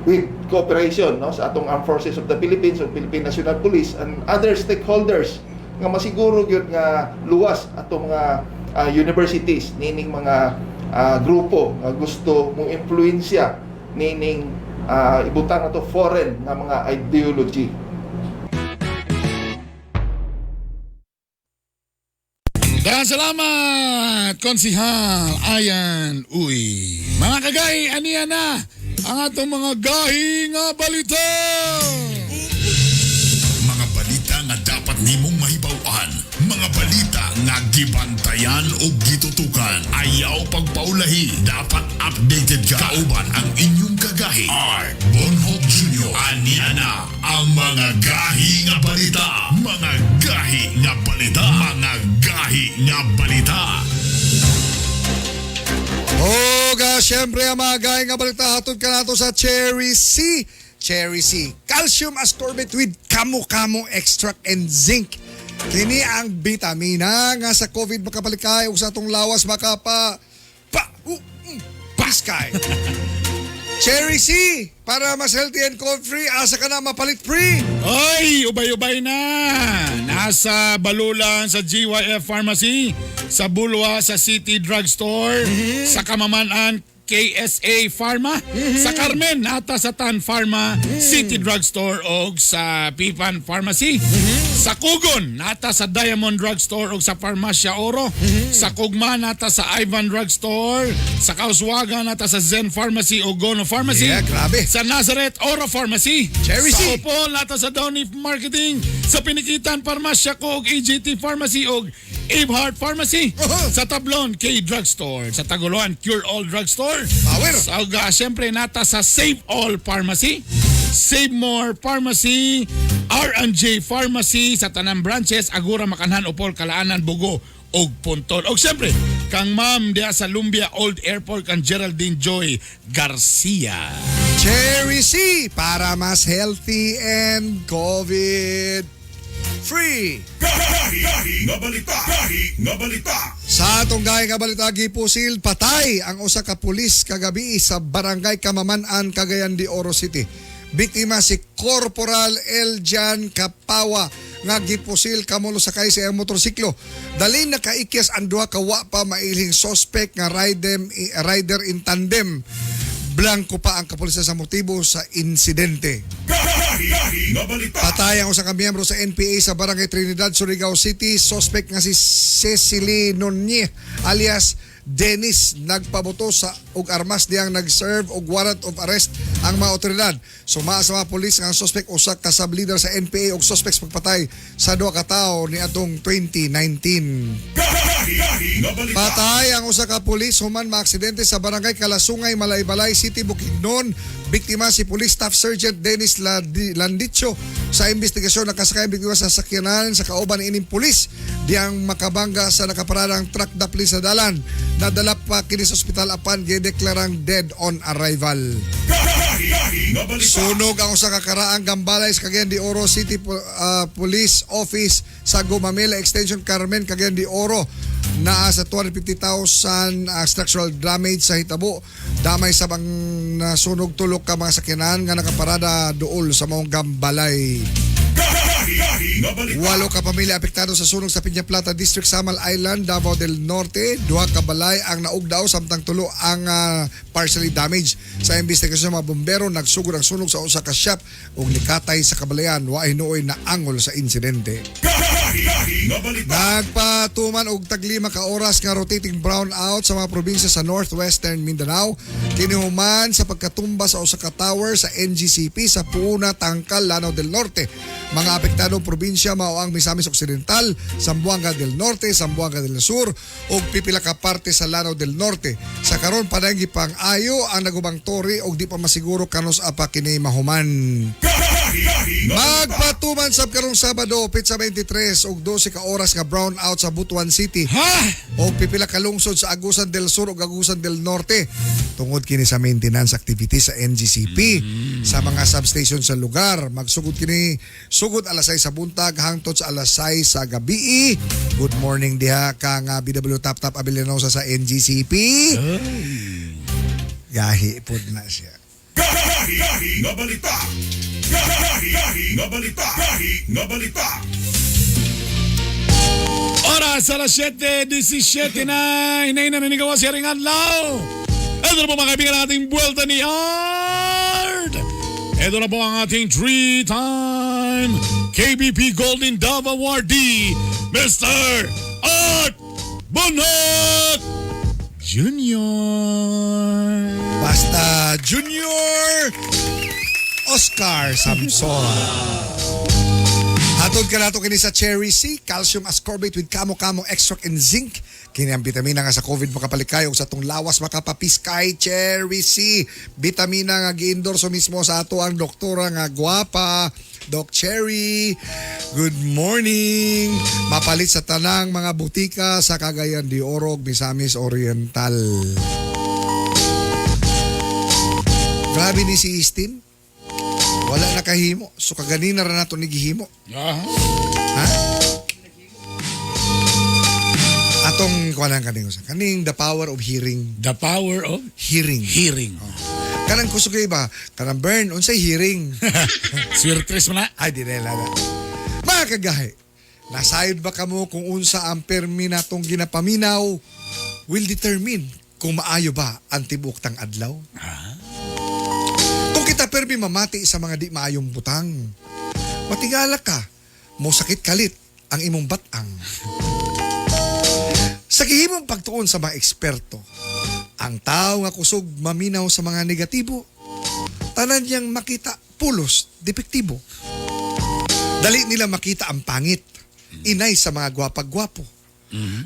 [SPEAKER 10] with cooperation, no, sa atong Armed Forces of the Philippines o Philippine National Police and other stakeholders nga masiguro gyud nga luwas atong mga universities nining mga grupo nga gusto mo impluwensya nining ibutang nato foreign nga mga ideology.
[SPEAKER 6] Daghang salamat, Konsihal Ayan Uy. Mga kagay, aniya na ang atong mga gahi nga balita.
[SPEAKER 4] Mga balita nga dapat nimong mahibaw-an. Mga balita nga gibantayan o gitutukan. Ayaw pagpaulahi. Dapat updated ka. Kauban ang inyong kagahi. Art Bonhoc Jr. Aniya na ang mga gahi nga balita. Mga gahi nga balita. Mga gahi nga balita.
[SPEAKER 7] Oga, syempre ang mga gahi nga balita hatod ka nato sa Cherry C. Cherry C. Calcium ascorbate with kamo-kamo extract and zinc. Kini ang bitamina nga sa COVID makapalikay ug sa atong lawas makapa pa piskay. Cherry C para mas healthy and cold free, asa ka na mapalit free.
[SPEAKER 6] Oy, ubay-ubay na. Nasa Balulan sa GYF Pharmacy, sa Bulua sa City Drugstore, sa Kamaman-an KSA Pharma, sa Carmen nata sa Tan Pharma, City Drugstore og sa Pipan Pharmacy. Sa Kugon nata sa Diamond Drugstore og sa Farmacia Oro. Sa Kugma nata sa Ivan Drugstore, sa Kauswagan nata sa Zen Pharmacy og Gono Pharmacy.
[SPEAKER 7] Yeah, grabe.
[SPEAKER 6] Sa Nazareth Oro Pharmacy.
[SPEAKER 7] Cherry
[SPEAKER 6] sa
[SPEAKER 7] C.
[SPEAKER 6] Opol nata sa Downey Marketing, sa Pinikitan Parmasya ko og EGT Pharmacy og Abehart Pharmacy. Sa Tablon K Drugstore, sa Tagoloan Cure All Drugstore.
[SPEAKER 7] Power.
[SPEAKER 6] Sa siyempre nata sa Save All Pharmacy, Save More Pharmacy, R&J Pharmacy sa tanang branches, Agura, Macanhan, Opol, Calaanan, Bogo ug Puntod. Og siyempre, kang ma'am diha sa Lumbia Old Airport, kang Geraldine Joy Garcia.
[SPEAKER 7] Cherry C para mas healthy and COVID free.
[SPEAKER 3] Gahi nga balita. Gahi nga balita.
[SPEAKER 7] Sa atong gahi nga balita, gipusil patay ang usa ka pulis kagabi sa Barangay Kamaman-an, Cagayan de Oro City. Biktima si Corporal Eljan Kapawa nga gipusil kamulo sakay sa iyang motorsiklo. Dali nakaikyas ang duha ka wa pa mailhing suspect nga rider in tandem. Blanco pa ang kapulisan sa motibo sa insidente.
[SPEAKER 3] Gahi nga balita.
[SPEAKER 7] Patay ang usa ka miyembro sa NPA sa Barangay Trinidad, Surigao City. Suspect nga si Cecily Nonye alias Dennis nagpabuto sa og armas diyang nag-serve og warrant of arrest ang mga otoridad. Sumaa sa mga pulis nga ang suspect usa ka sub-leader sa NPA og suspect sa pagpatay sa duha ka tawo niadtong 2019.
[SPEAKER 3] Gahi nga balita.
[SPEAKER 7] Patay ang usa ka pulis human maaksidente sa Barangay Kalasungay, Malaybalay City, Bukidnon. Biktima si Police Staff Sergeant Dennis Landicho. Sa investigasyon, nakasakay ang biktima sa sakyanan sa kauban ining pulis diyang makabangga sa nakaparadang truck dapli sa dalan. Nadala pa kini sa ospital apan gideklarang dead on arrival.
[SPEAKER 3] Gahi nga balita.
[SPEAKER 7] Sunog ang usa ka karaang gambalay sa Cagayan de Oro City Police Office. sa Gumamela Extension Carmen, Cagayan de Oro. Naa sa 250,000 structural damage sa hitabo. Damay sa bang nasunog tulok ka mga sakyanan nga nakaparada duol sa maong gambalay. Walo ka pamilya apektado sa sunog sa Piña Plata District, Samal Island, Davao del Norte. Duha ka balay ang naugdaw samtang tulo ang partially damaged. Sa investigasyon sa mga bombero, nagsugod ang sunog sa usa ka shop ug nikatay sa kabalayan. Wa hinuoy na angol sa insidente. Nagpatuman og taglima ka oras nga rotating brownout sa mga probinsya sa Northwestern Mindanao kinihuman sa pagkatumba sa usa ka tower sa NGCP sa Puuna, Tangkal, Lanao del Norte. Mga apektadong probinsya mao ang Misamis Occidental, Zamboanga del Norte, Zamboanga del Sur ug pipila ka parte sa Lanao del Norte. Sa karon padayon gipang-ayo ang nagubang tore ug di pa masiguro kanus-a pa kini mahuman. Magpatuman sab karong Sabado, petsa 23 ug 12 ka oras nga brown out sa Butuan City.
[SPEAKER 6] Ha?
[SPEAKER 7] O pipila ka lungsod sa Agusan del Sur ug Agusan del Norte tungod kini sa maintenance activity sa NGCP sa mga substation sa lugar. Magsugod kini sugod alas 6 sa buntag hangtod sa alas 6 sa gabi. Good morning diha kang BW Tap Tap Abellanosa sa NGCP. Gahi pod na siya.
[SPEAKER 3] Gahi nga balita. Gahi nga balita. Gahi nga balita.
[SPEAKER 6] Oras alas 7:17 na. Hinay na nanigawa si Haring Adlaw. Ito na po, mga kaibigan, ang ating buwelta ni Art. Ito na po ang ating three-time KBP Golden Dove Awardee, Mr. Art Bonhoc Jr.
[SPEAKER 7] Basta Junior Oscar Samson. Hatod ka nato kini sa Cherry C, calcium ascorbate with kamo-kamo extract and zinc. Kini ang bitamina nga sa COVID makapalikay ug sa atong lawas makapapiskay. Cherry C. Bitamina nga gi-endorso mismo sa ato ang doktora nga gwapa, Doc Cherry. Good morning. Mapalit sa tanang mga butika sa Cagayan de Oro ug Misamis Oriental. Grabe ni si Istin. Wala nakahimo. So kaganina ra nato ni gihimo. Ha? Atong kuan kaning usa. Kaning the power of hearing.
[SPEAKER 6] The power of
[SPEAKER 7] hearing.
[SPEAKER 6] Hearing.
[SPEAKER 7] Oh. Kanang kusog kay ba? Kanang burn unsay hearing?
[SPEAKER 6] Swertres man na.
[SPEAKER 7] Ay, di na lala. Mga kagahi, nasayod ba kamo kung unsa ang permi natong ginapaminaw will determine kung maayo ba ang tibuok tang adlaw? Kung kita permi mamati sa mga di maayong butang, matigala ka, mo sakit kalit ang imong batang. Sa gihimong pagtuon sa mga eksperto, ang tao nga kusog maminaw sa mga negatibo, tanan niyang makita pulos, depektibo. Dali nila makita ang pangit, inay sa mga gwapag-gwapo.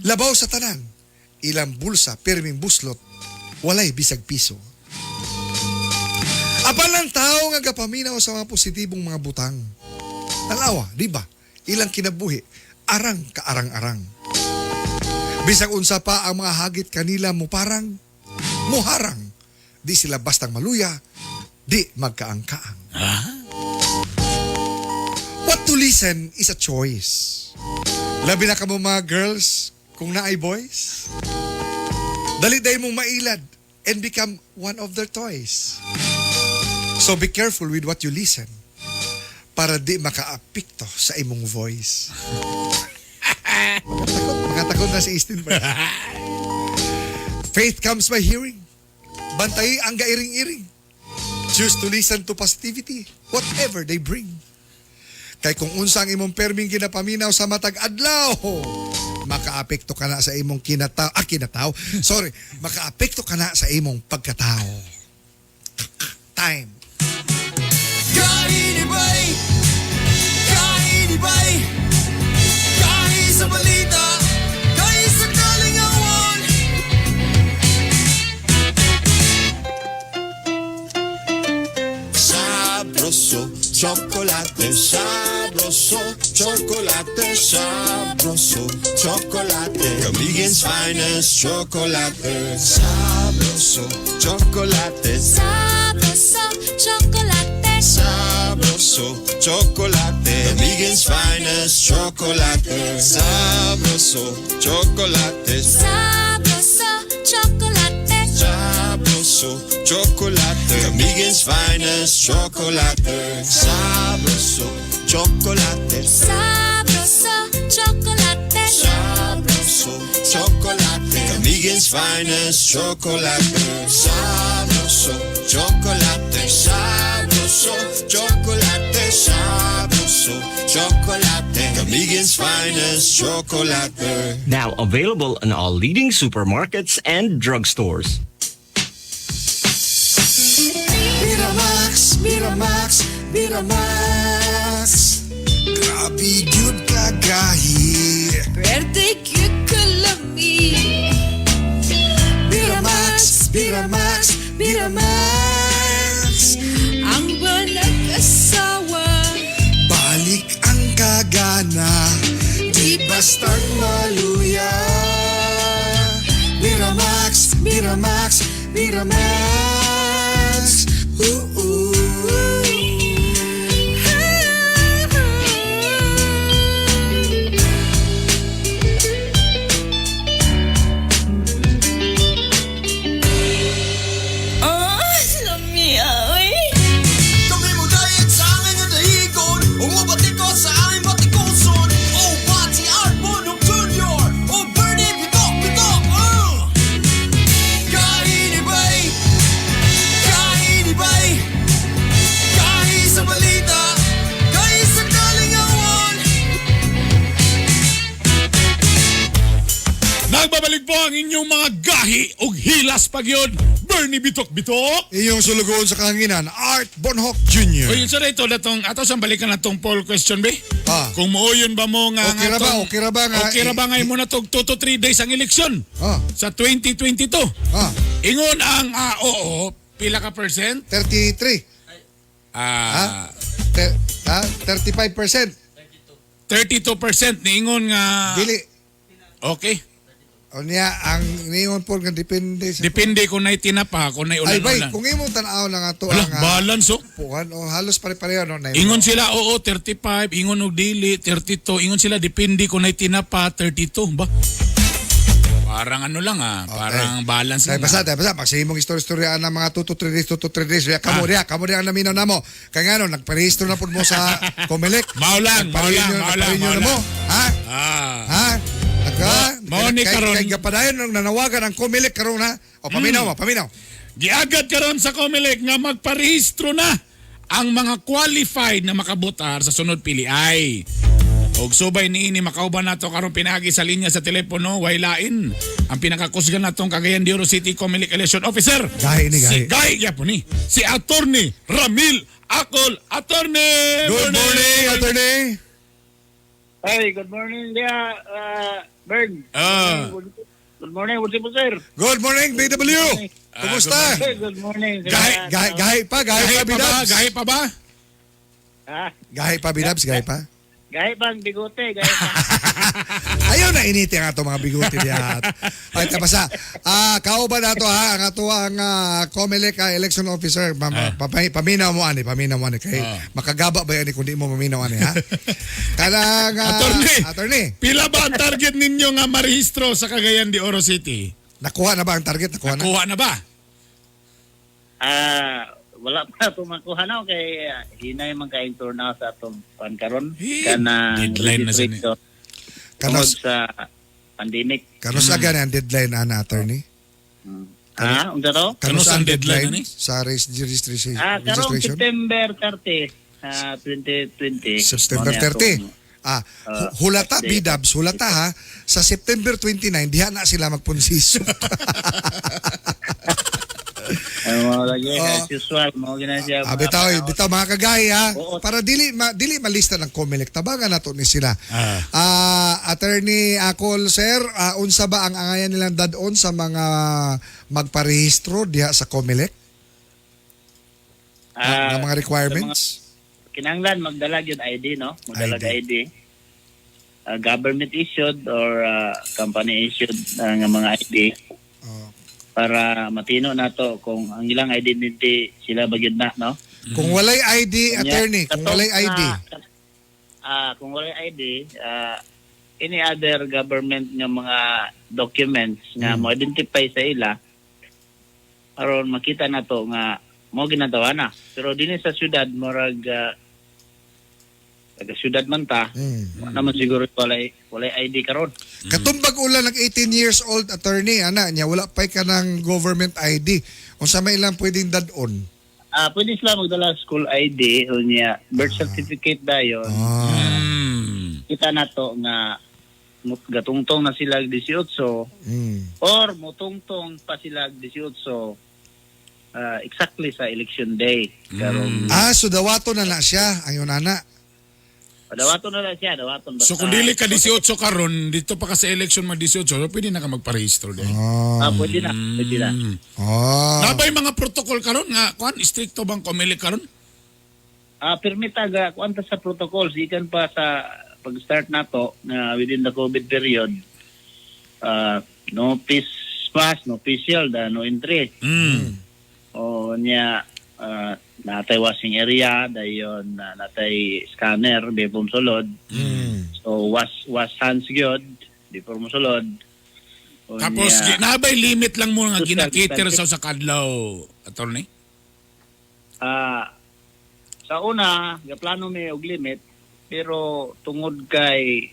[SPEAKER 7] Labaw sa tanan, ilang bulsa pirming buslot, walay bisag piso. Apan ang tao nga gapaminaw sa mga positibong mga butang. Tanawa, di ba? Ilang kinabuhi, arang kaarang-arang. Bisag unsa pa ang mga hagit kanila mo parang muharang. Di sila bastang maluya, di magkaangkaang. What to listen is a choice. Labi na kamo mga girls, kung naay boys. Dali day mong mailad and become one of their toys. So be careful with what you listen para di makaapekto sa imong voice. Makatakot, makatakot na si Easton. Faith comes by hearing. Bantay ang gairing-iring. Choose to listen to positivity, whatever they bring. Kay kung unsa ang imong perming ginapaminaw sa matag adlaw, makaapekto ka na sa imong kinatao, ah, kinatao, sorry, makaapekto ka na sa imong pagkatao. Time.
[SPEAKER 5] Kainibay! Kainibay! Kahi sa balita! Kahi sa kalingawan!
[SPEAKER 11] Sabroso, chocolate, sabroso, chocolate, sabroso, chocolate. Camiguin's finest chocolate. Sabroso, chocolate,
[SPEAKER 2] Sabroso, chocolate.
[SPEAKER 11] Sabroso. Sabroso chocolate. Camiguin's finest chocolate. Sabroso chocolate.
[SPEAKER 2] Sabroso chocolate.
[SPEAKER 11] Sabroso chocolate. Camiguin's finest chocolate. Sabroso chocolate.
[SPEAKER 2] Sabroso chocolate.
[SPEAKER 11] Sabroso chocolate. Camiguin's finest chocolate. Sabroso chocolate. Sabroso chocolate. Sabroso chocolate. Camiguin's finest chocolate.
[SPEAKER 12] Now available in all leading supermarkets and drugstores.
[SPEAKER 7] Miramax, Miramax, Miramax. Grabe gyud kagahi.
[SPEAKER 2] Pwerte gyud kalami.
[SPEAKER 7] Miramax, Miramax, Miramax.
[SPEAKER 2] Ang walang asawa.
[SPEAKER 7] Balik ang kagana, di bastang maluya. Miramax, Miramax, Miramax. Ooh, ooh.
[SPEAKER 2] Oh, lami ay.
[SPEAKER 5] Kami mo diet sa amin nga dahigon. Umubati ko sa aming batikuson. Oh, Bati Art Bonong Jr. Oh, Bernie Bitok Bitok. Kainibay. Kainibay. Kahi sa balita. Kahi sa kalingawan.
[SPEAKER 6] Nagbabalik po ang inyong mga gahi ug hilas pagyod. Bernie Bitok Bitok.
[SPEAKER 7] Iyong sulugoon sa kahanginan, Art Bonhoc Jr.
[SPEAKER 6] Oy, so ito datong ato sang balikan natong poll question be.
[SPEAKER 7] Ah.
[SPEAKER 6] Kung mooyon ba mo nga
[SPEAKER 7] Okay ra ba? Okay ra ba nga?
[SPEAKER 6] Okay ra ba nga imo na tog 2 to 3 days ang eleksyon?
[SPEAKER 7] Ah.
[SPEAKER 6] Sa 2022.
[SPEAKER 7] Ah.
[SPEAKER 6] Ingon ang oo, pila ka percent?
[SPEAKER 7] 33.
[SPEAKER 6] Ah,
[SPEAKER 7] 35%.
[SPEAKER 6] 32% niingon nga
[SPEAKER 7] Dili.
[SPEAKER 6] Okay.
[SPEAKER 7] O niya, ang niingon po nga depende sa...
[SPEAKER 6] Depende kung nay tinapa, kung nay
[SPEAKER 7] Ay, bay,
[SPEAKER 6] ulan-ulan.
[SPEAKER 7] kung imong tan-aw na nga to
[SPEAKER 6] Wala,
[SPEAKER 7] ang...
[SPEAKER 6] balance oh.
[SPEAKER 7] Puhan, o halos pare-pareho. No, na
[SPEAKER 6] Ingon sila, oo, 35. Ingon og dili, 32. Ingon sila, depende kung nay tinapa, 32. Ba? Parang ano lang ah, parang balance
[SPEAKER 7] Dahil
[SPEAKER 6] lang.
[SPEAKER 7] basta,
[SPEAKER 6] ah.
[SPEAKER 7] dahil basta, magsimong istorya-istorya ng mga 2 to 3 days, 2 to 3 days. Kaya kamo diya, kamo diya ang naminaw namo. Kaya nga no, nagparehistro na po mo sa Comelec.
[SPEAKER 6] Mao lang, mao lang, mao lang,
[SPEAKER 7] Nagparenew
[SPEAKER 6] mao
[SPEAKER 7] na mo.
[SPEAKER 6] lang.
[SPEAKER 7] Ha?
[SPEAKER 6] Ah.
[SPEAKER 7] Ha? Nagka?
[SPEAKER 6] Mao ni karon.
[SPEAKER 7] Kay gapadayon nang nanawagan ang Comelec karon ha. O paminaw, paminaw.
[SPEAKER 6] Giagad karon sa Comelec nga magparehistro na ang mga qualified na makabotar sa sunod pili ay. Og subay niini makauban nato karon pinaagi sa linya sa telepono way lain ang pinakakusgan natong Cagayan de Oro City Comelec Election Officer.
[SPEAKER 7] Gahi ni, gahi.
[SPEAKER 6] Si gahi gyapon ni si Attorney Ramil Acol. Attorney.
[SPEAKER 7] Good morning, attorney.
[SPEAKER 13] Hey, good morning dia, Bern.
[SPEAKER 6] Ah.
[SPEAKER 13] Good morning, good morning, sir.
[SPEAKER 7] Good morning, BW. Kumusta?
[SPEAKER 13] Hey, good morning. sir.
[SPEAKER 7] Gahi, gahi, gahi pa, gahi
[SPEAKER 6] Gahi
[SPEAKER 7] pa,
[SPEAKER 6] pa ba?
[SPEAKER 7] Bidabs.
[SPEAKER 6] Gahi pa ba?
[SPEAKER 13] Ah,
[SPEAKER 7] Gahi pa, Bidabs, gahi pa.
[SPEAKER 13] gahi pa ang bigote, gahi pa.
[SPEAKER 7] Ayaw na initi ang ato mga biguti diha. Ay tapos. Ah, kauban nato ha ang ato ang COMELEC election officer. Ma'am, paminaw mo ani, paminaw mo ani kay makagaba ba ani kung di mo maminaw ani ha. Kanang
[SPEAKER 6] Attorney.
[SPEAKER 7] Attorney.
[SPEAKER 6] Pila ba ang target ninyo nga marehistro sa Cagayan de Oro City?
[SPEAKER 7] Nakuha na ba ang target? Nakuha na.
[SPEAKER 6] Nakuha na ba?
[SPEAKER 13] Wala pa ito makuha na kay hinay man kaayong turnout sa atong pan karon kanang
[SPEAKER 6] deadline na sa ni-
[SPEAKER 13] registration tungod sa pandemic.
[SPEAKER 7] Kanus aga ang deadline ana attorney?
[SPEAKER 13] Ah, unsa to?
[SPEAKER 7] Kanus ang deadline sa registration?
[SPEAKER 13] Ah, karong
[SPEAKER 7] registration?
[SPEAKER 13] September 30, 2020.
[SPEAKER 7] September
[SPEAKER 13] Mao ni
[SPEAKER 7] 30.
[SPEAKER 13] atong,
[SPEAKER 7] Ah, hulata Bidabs, hulata ha. Sa September 29 diha na sila magpunsiso.
[SPEAKER 13] Ay, mao lagi as usual, mao gina siya.
[SPEAKER 7] Ah, bitaw, bitaw mga kagay ha. Para dili malista ng COMELEC, tabangan nato ni sila. Ah, Attorney Akol sir, unsa ba ang angayan nilang dad-on sa mga magparehistro diha sa COMELEC?
[SPEAKER 13] Ah,
[SPEAKER 7] Nga mga requirements?
[SPEAKER 13] sa mga- kinahanglan magdala gyud ID, no? Magdala ID. Government issued or company issued nga mga ID.
[SPEAKER 7] Oh.
[SPEAKER 13] Para matino nato kung ang ilang identity sila ba gyud na, no?
[SPEAKER 7] Kung walay ID, attorney, kung
[SPEAKER 13] Katong
[SPEAKER 7] walay ID.
[SPEAKER 13] Kung walay ID, any other government nga mga documents nga mo-identify sa ila aron makita na to nga mo ginadawa na. Pero dinhi sa syudad murag taga syudad man ta, wa naman siguro walay ID karon.
[SPEAKER 7] Katumbag ulan ng 18 years old, attorney, ana niya wala pay ka ng government ID. Unsa may ilang pwedeng dad-on?
[SPEAKER 13] Pwede sila magdala school ID o niya birth certificate dayon. Kita na to nga gatungtong na sila og 18 or mutungtong pa sila og 18 exactly sa election day. Karong
[SPEAKER 7] So dawato na na siya ang yun ana.
[SPEAKER 13] Dawaton na lang siya, dawaton basta.
[SPEAKER 6] So kung dili ka 18 karon, dito pa ka sa election mag 18, so pwede na ka magparehistro din.
[SPEAKER 13] Pwede na, pwede na.
[SPEAKER 6] Nabay mga protocol karon nga kuan stricto bang Comelec karon?
[SPEAKER 13] Permita ga kuan ta sa protocols ikan pa sa pag-start nato na within the COVID period. No face mask, no face shield, no entry. O niya natay washing area dayon natay scanner before mosulod. So wash hands gyud before mosulod. O
[SPEAKER 6] Tapos
[SPEAKER 13] niya,
[SPEAKER 6] nabay limit lang mo nga
[SPEAKER 13] Social
[SPEAKER 6] ginakiter
[SPEAKER 13] distancing.
[SPEAKER 6] sa kadlaw, attorney?
[SPEAKER 13] Sa una, gaplano mi og limit pero tungod kay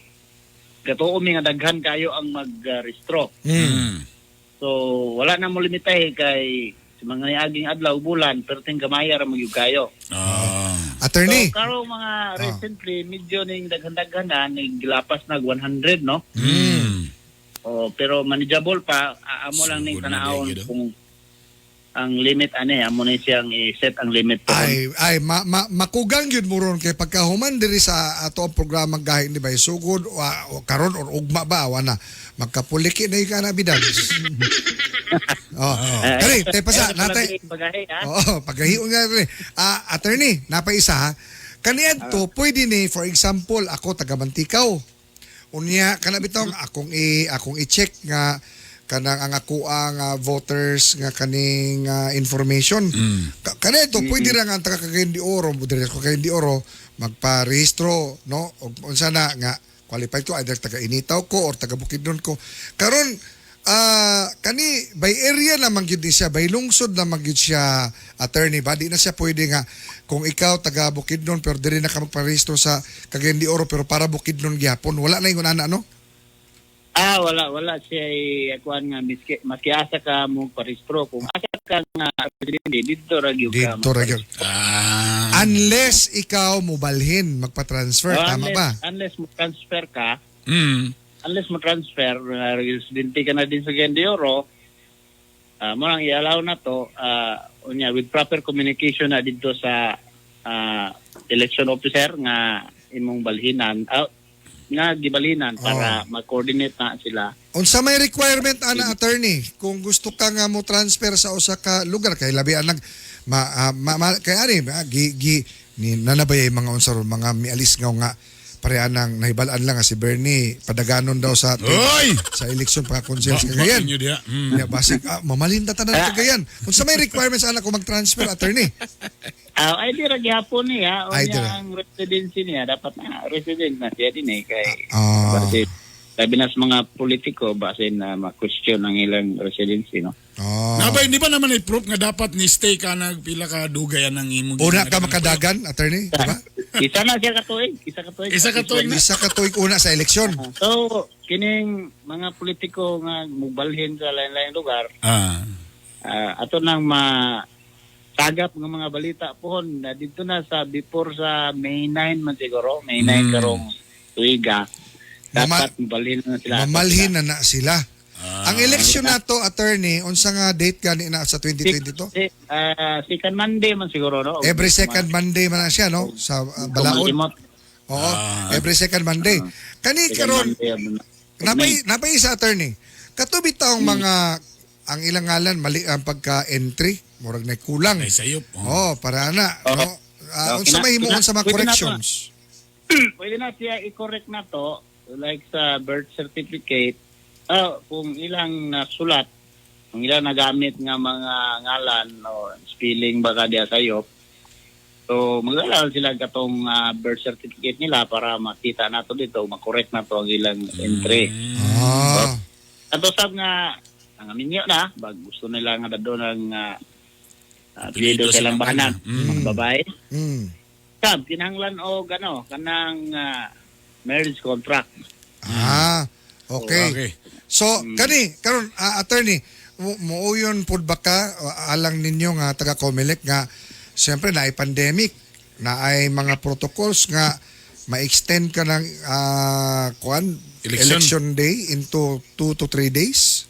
[SPEAKER 13] gatuo mi nga daghan kayo ang magrehistro. So wala na mo limitahe kay sa mga niaging adlaw bulan perting gamay ra magyud kayo.
[SPEAKER 7] Attorney.
[SPEAKER 13] So karong mga recently medyo ning daghan-daghan na niglapas nag 100, no? Oh, pero manageable pa, amo lang ning tanawon kung ang limit ani amo ni siyang i-set ang limit po.
[SPEAKER 7] Ay makugang gyud mo ron kay pagkahuman diri sa ato ang programa gahin di ba sugod o, o karon or ugma ba wana magkapuliki na ka na bidags. Oh. Kani, tay pasa natay.
[SPEAKER 13] Pagahi, ha?
[SPEAKER 7] Oo, pagahion nga rin. Attorney, napaisa ha. Kaniadto pwede ni for example ako taga Mantikaw. Unya kana bitong akong i-check nga kanang ang ako ang voters nga kaning information. Kaniadto pwede ra nga ang taga Cagayan de Oro, mo diri ko Cagayan de Oro magparehistro, no? Og unsa na nga qualified ko either taga Initaw ko or taga Bukidnon ko. Karon kani by area naman gyud ni siya, by lungsod naman gyud siya, attorney ba di na siya pwede nga kung ikaw taga Bukidnon pero diri na ka magparehistro sa Cagayan de Oro pero para Bukidnon gyapon, wala na ingon ana, no?
[SPEAKER 13] Wala siya kuan nga miski maski asa ka mo parehistro kung asa ka nga presidente didto ra gyud ka.
[SPEAKER 7] Didto ra gyud. Unless ikaw mobalhin magpa-transfer,
[SPEAKER 13] Oh,
[SPEAKER 7] tama
[SPEAKER 13] unless,
[SPEAKER 7] ba?
[SPEAKER 13] Unless mo transfer ka. Unless mo transfer, residente ka na din sa Cagayan de Oro, mo lang i-allow na to, unya with proper communication na didto sa election officer nga imong balhinan, nga gibalinan para ma-coordinate na sila.
[SPEAKER 7] Unsa may requirement ana, attorney, kung gusto ka nga mo transfer sa usa ka lugar kay labi ang nag ma, ah, ma, ma- kay ani gi, gi ni nanabay mga unsa ron mga mialis nga nga pareha nang nahibal-an lang nga si Bernie padaganon daw sa
[SPEAKER 6] Oy!
[SPEAKER 7] sa eleksyon pa konsehal sa Cagayan.
[SPEAKER 6] Inyo diha.
[SPEAKER 7] Ya, basig mamalinda tanan Cagayan. Unsa may requirements ana kung mag-transfer, attorney?
[SPEAKER 13] ID ra gihapon niya,
[SPEAKER 7] ID
[SPEAKER 13] unya
[SPEAKER 7] ra.
[SPEAKER 13] ang residency niya dapat na resident na siya din eh kay base labi na sa mga politiko base na ma-question ang ilang residency, no.
[SPEAKER 6] Nabay, di ba naman ay proof nga dapat ni stay ka nagpila ka dugayan ang imong
[SPEAKER 7] Una ka makadagan, attorney, di ba?
[SPEAKER 13] Isa na siya ka tuig, isa ka tuig.
[SPEAKER 6] Isa ka tuig na.
[SPEAKER 7] Isa ka tuig una sa eleksyon.
[SPEAKER 13] So kining mga politiko nga mubalhin sa lain-laing lugar, ato nang ma tagap ng mga balita pohon na dito na sa before sa May 9 man siguro, May 9 karong tuiga. Dapat mubalhin na sila.
[SPEAKER 7] Mamalhin na na sila. Ang eleksyon nato, attorney, unsa nga date gani na sa 2022?
[SPEAKER 13] Si, second Monday man siguro, no?
[SPEAKER 7] Every second Monday man na siya, no? Sa Balaod.
[SPEAKER 13] Malimot.
[SPEAKER 7] Oo, every second Monday. Kani
[SPEAKER 13] Second
[SPEAKER 7] karon
[SPEAKER 13] Monday, ano na.
[SPEAKER 7] napay isa, attorney. Katubi taong mga ang ilang ngalan mali ang pagka-entry, murag na kulang.
[SPEAKER 6] Ay sayop.
[SPEAKER 7] Oh, para na, no? Unsa may himuon sa mga
[SPEAKER 13] pwede na to.
[SPEAKER 7] corrections?
[SPEAKER 13] Pwede na siya i-correct na to like sa birth certificate, kung ilang nasulat, kung ilang nagamit nga mga ngalan o spelling baka diya sayop, So magdala lang sila katong birth certificate nila para makita nato dito, makorek nato ang ilang entry. Ato sab nga ang minyo na bag gusto nila nga dadto ng apelyido sa ilang bahanan, mga babae. Sab kinahanglan og ano kanang marriage contract.
[SPEAKER 7] Ah, okay.
[SPEAKER 6] Okay.
[SPEAKER 7] So, kani karon attorney, muuyon pud ba ka alang ninyo nga taga Comelec nga siyempre naay pandemic, naay mga protocols nga ma-extend ka ng kuan
[SPEAKER 6] Election.
[SPEAKER 7] election day into 2 to 3 days?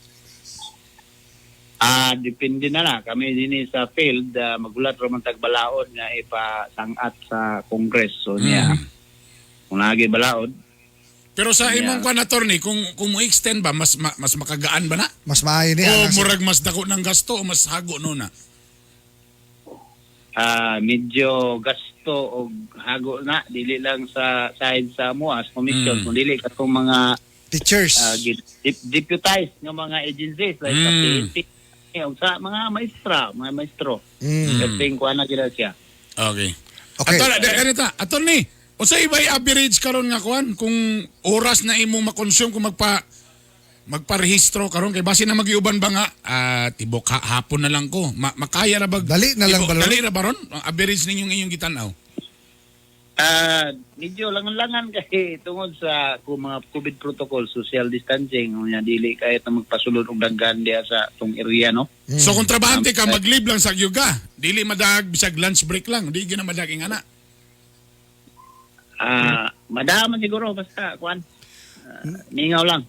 [SPEAKER 13] Depende na na. Kami din sa field, magulat ra man tag balaod nga ipasangat sa Congress. So niya, kung lagi balaod.
[SPEAKER 6] Pero sa imong kwan, attorney, kung mo extend ba mas mas makagaan ba na?
[SPEAKER 7] Mas maayo ni
[SPEAKER 6] O
[SPEAKER 7] alang sa-
[SPEAKER 6] murag mas dako ng gasto o mas hago no na?
[SPEAKER 13] Medyo gasto og hago na dili lang sa side sa MOAS commission kung dili katong mga
[SPEAKER 7] teachers
[SPEAKER 13] deputized nga mga agencies like sa PNP o sa mga maestra, mga maestro. Kasi kuan na gila siya.
[SPEAKER 6] Okay.
[SPEAKER 7] Okay.
[SPEAKER 6] Attorney, unsay ibay average karon nga kuan kung oras na imong makonsume kung magparehistro karon kay base na magiuban ba nga tibok hapon na lang ko. Makaya ra bag
[SPEAKER 7] Dali na lang
[SPEAKER 6] tibok-
[SPEAKER 7] ba ron?
[SPEAKER 6] Dali ra ba ron? Ang average ninyong inyong gitan-aw.
[SPEAKER 13] Medyo langan-langan kasi tungod sa kung mga COVID protocol, social distancing, unya dili kay ta magpasulod og daghan diha sa tong area, no.
[SPEAKER 6] So kung trabahante ka mag-leave lang sa gyud ka. Dili madag bisag lunch break lang, di gyud na madag ingana.
[SPEAKER 13] Madama siguro basta kuan. Mingaw lang.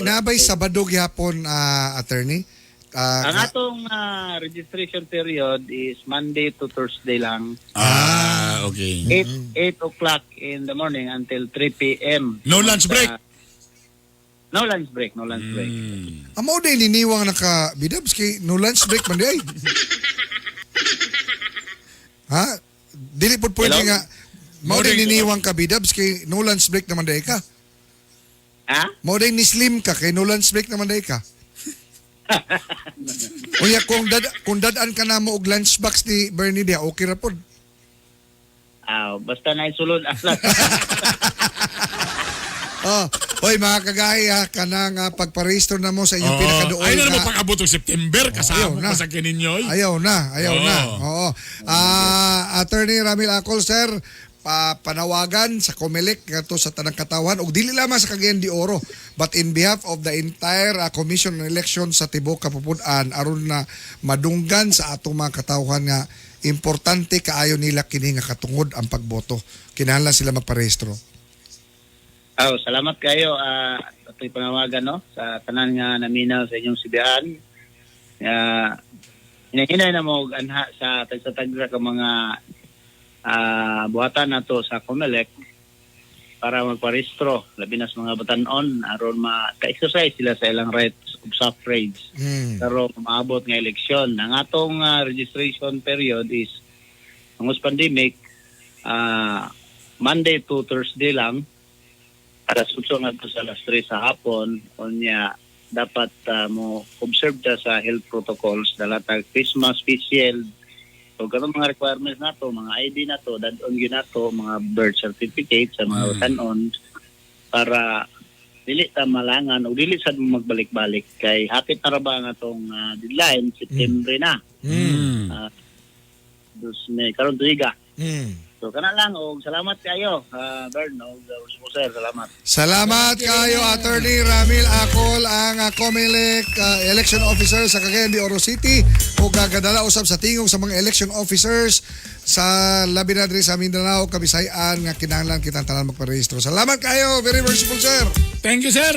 [SPEAKER 7] Nabay Sabado gyapon attorney.
[SPEAKER 13] Ang atong registration period is Monday to Thursday lang.
[SPEAKER 6] Okay.
[SPEAKER 13] 8 o'clock in the morning until 3 p.m.
[SPEAKER 6] No lunch break?
[SPEAKER 13] No lunch break, no lunch break.
[SPEAKER 7] Amo day niniwang naka bidabs kay no lunch break man di ay. Ha? Dili pud pwede
[SPEAKER 13] Hello?
[SPEAKER 7] nga mao day niniwang ka bidabs kay no lunch break naman day ka.
[SPEAKER 13] Ha?
[SPEAKER 7] Mao day ni slim ka kay no lunch break naman day ka. Unya kung dad-an ka na mo og lunch box ni Bernie dia okay ra pod.
[SPEAKER 13] Basta na isulod ang
[SPEAKER 7] Oh, oy mga kagaya ha, kanang pagparehistro na mo sa inyong
[SPEAKER 6] Oo.
[SPEAKER 7] pinakaduol
[SPEAKER 6] Ay na
[SPEAKER 7] nga-
[SPEAKER 6] naman pag-abot og September
[SPEAKER 7] Ayaw
[SPEAKER 6] kasama
[SPEAKER 7] na.
[SPEAKER 6] pa sa kininyo. oy.
[SPEAKER 7] Ayaw na, ayaw
[SPEAKER 6] Oo.
[SPEAKER 7] na. Oo. Attorney Ramil Acol, sir, panawagan sa COMELEC ngadto sa tanang katawan ug dili lamang sa Cagayan de Oro but in behalf of the entire Commission on Elections sa tibuok Kapupud-an aron na madunggan sa atong mga katawhan nga importante kaayo nila kini nga katungod ang pagboto. Kinahanglan sila magparehistro.
[SPEAKER 13] Oh, salamat kayo atoy panawagan no sa tanan nga naminaw sa inyong sibihan. Hinahinay na mo og anha sa tagsa-tagsa ka mga buhatan nato sa COMELEC para magparehistro labi na sa mga batan-on aron maka-exercise sila sa ilang rights of suffrage. Pero maabot nga eleksyon. Ang atong registration period is ang pandemic Monday to Thursday lang alas 8 ngadto sa alas 3 sa hapon. Unya dapat mo observe ta sa health protocols, dala tag face mask, face shield. So katong mga requirements nato, mga ID nato, dad-on gyud nato, mga birth certificate sa mga batan-on para dili ta malangan o dili sad mo magbalik-balik kay hapit na ra ba ang atong deadline September na. Dus may karon tuiga. So kana lang og salamat kayo Bern og sir, salamat.
[SPEAKER 7] Salamat kayo, Attorney Ramil Acol, ang COMELEC Election Officer sa Cagayan de Oro City o gagadala usab sa tingog sa mga election officers sa labi na diri sa Mindanao, Kabisayan nga kinahanglan kitang tanan magparehistro. Salamat kayo, very merciful sir.
[SPEAKER 6] Thank you, sir.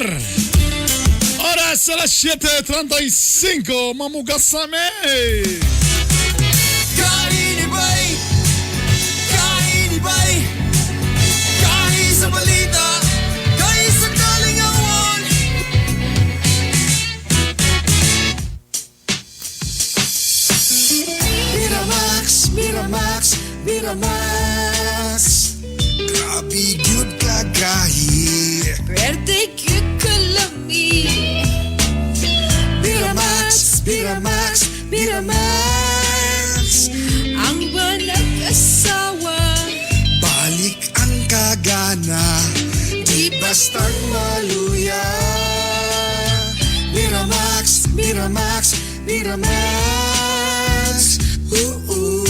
[SPEAKER 6] Oras alas 7:35, mamugasame.
[SPEAKER 5] Kainibay! Kainibay! Kahi sa balita, kahi sa kalingawan. Miramax, Miramax, Miramax.
[SPEAKER 7] Grabe gyud kagahi.
[SPEAKER 2] Pwerte gyud kalami.
[SPEAKER 7] Miramax, Miramax, Miramax.
[SPEAKER 11] Bastang maluya. Miramax, Miramax, Miramax. Ooh, ooh.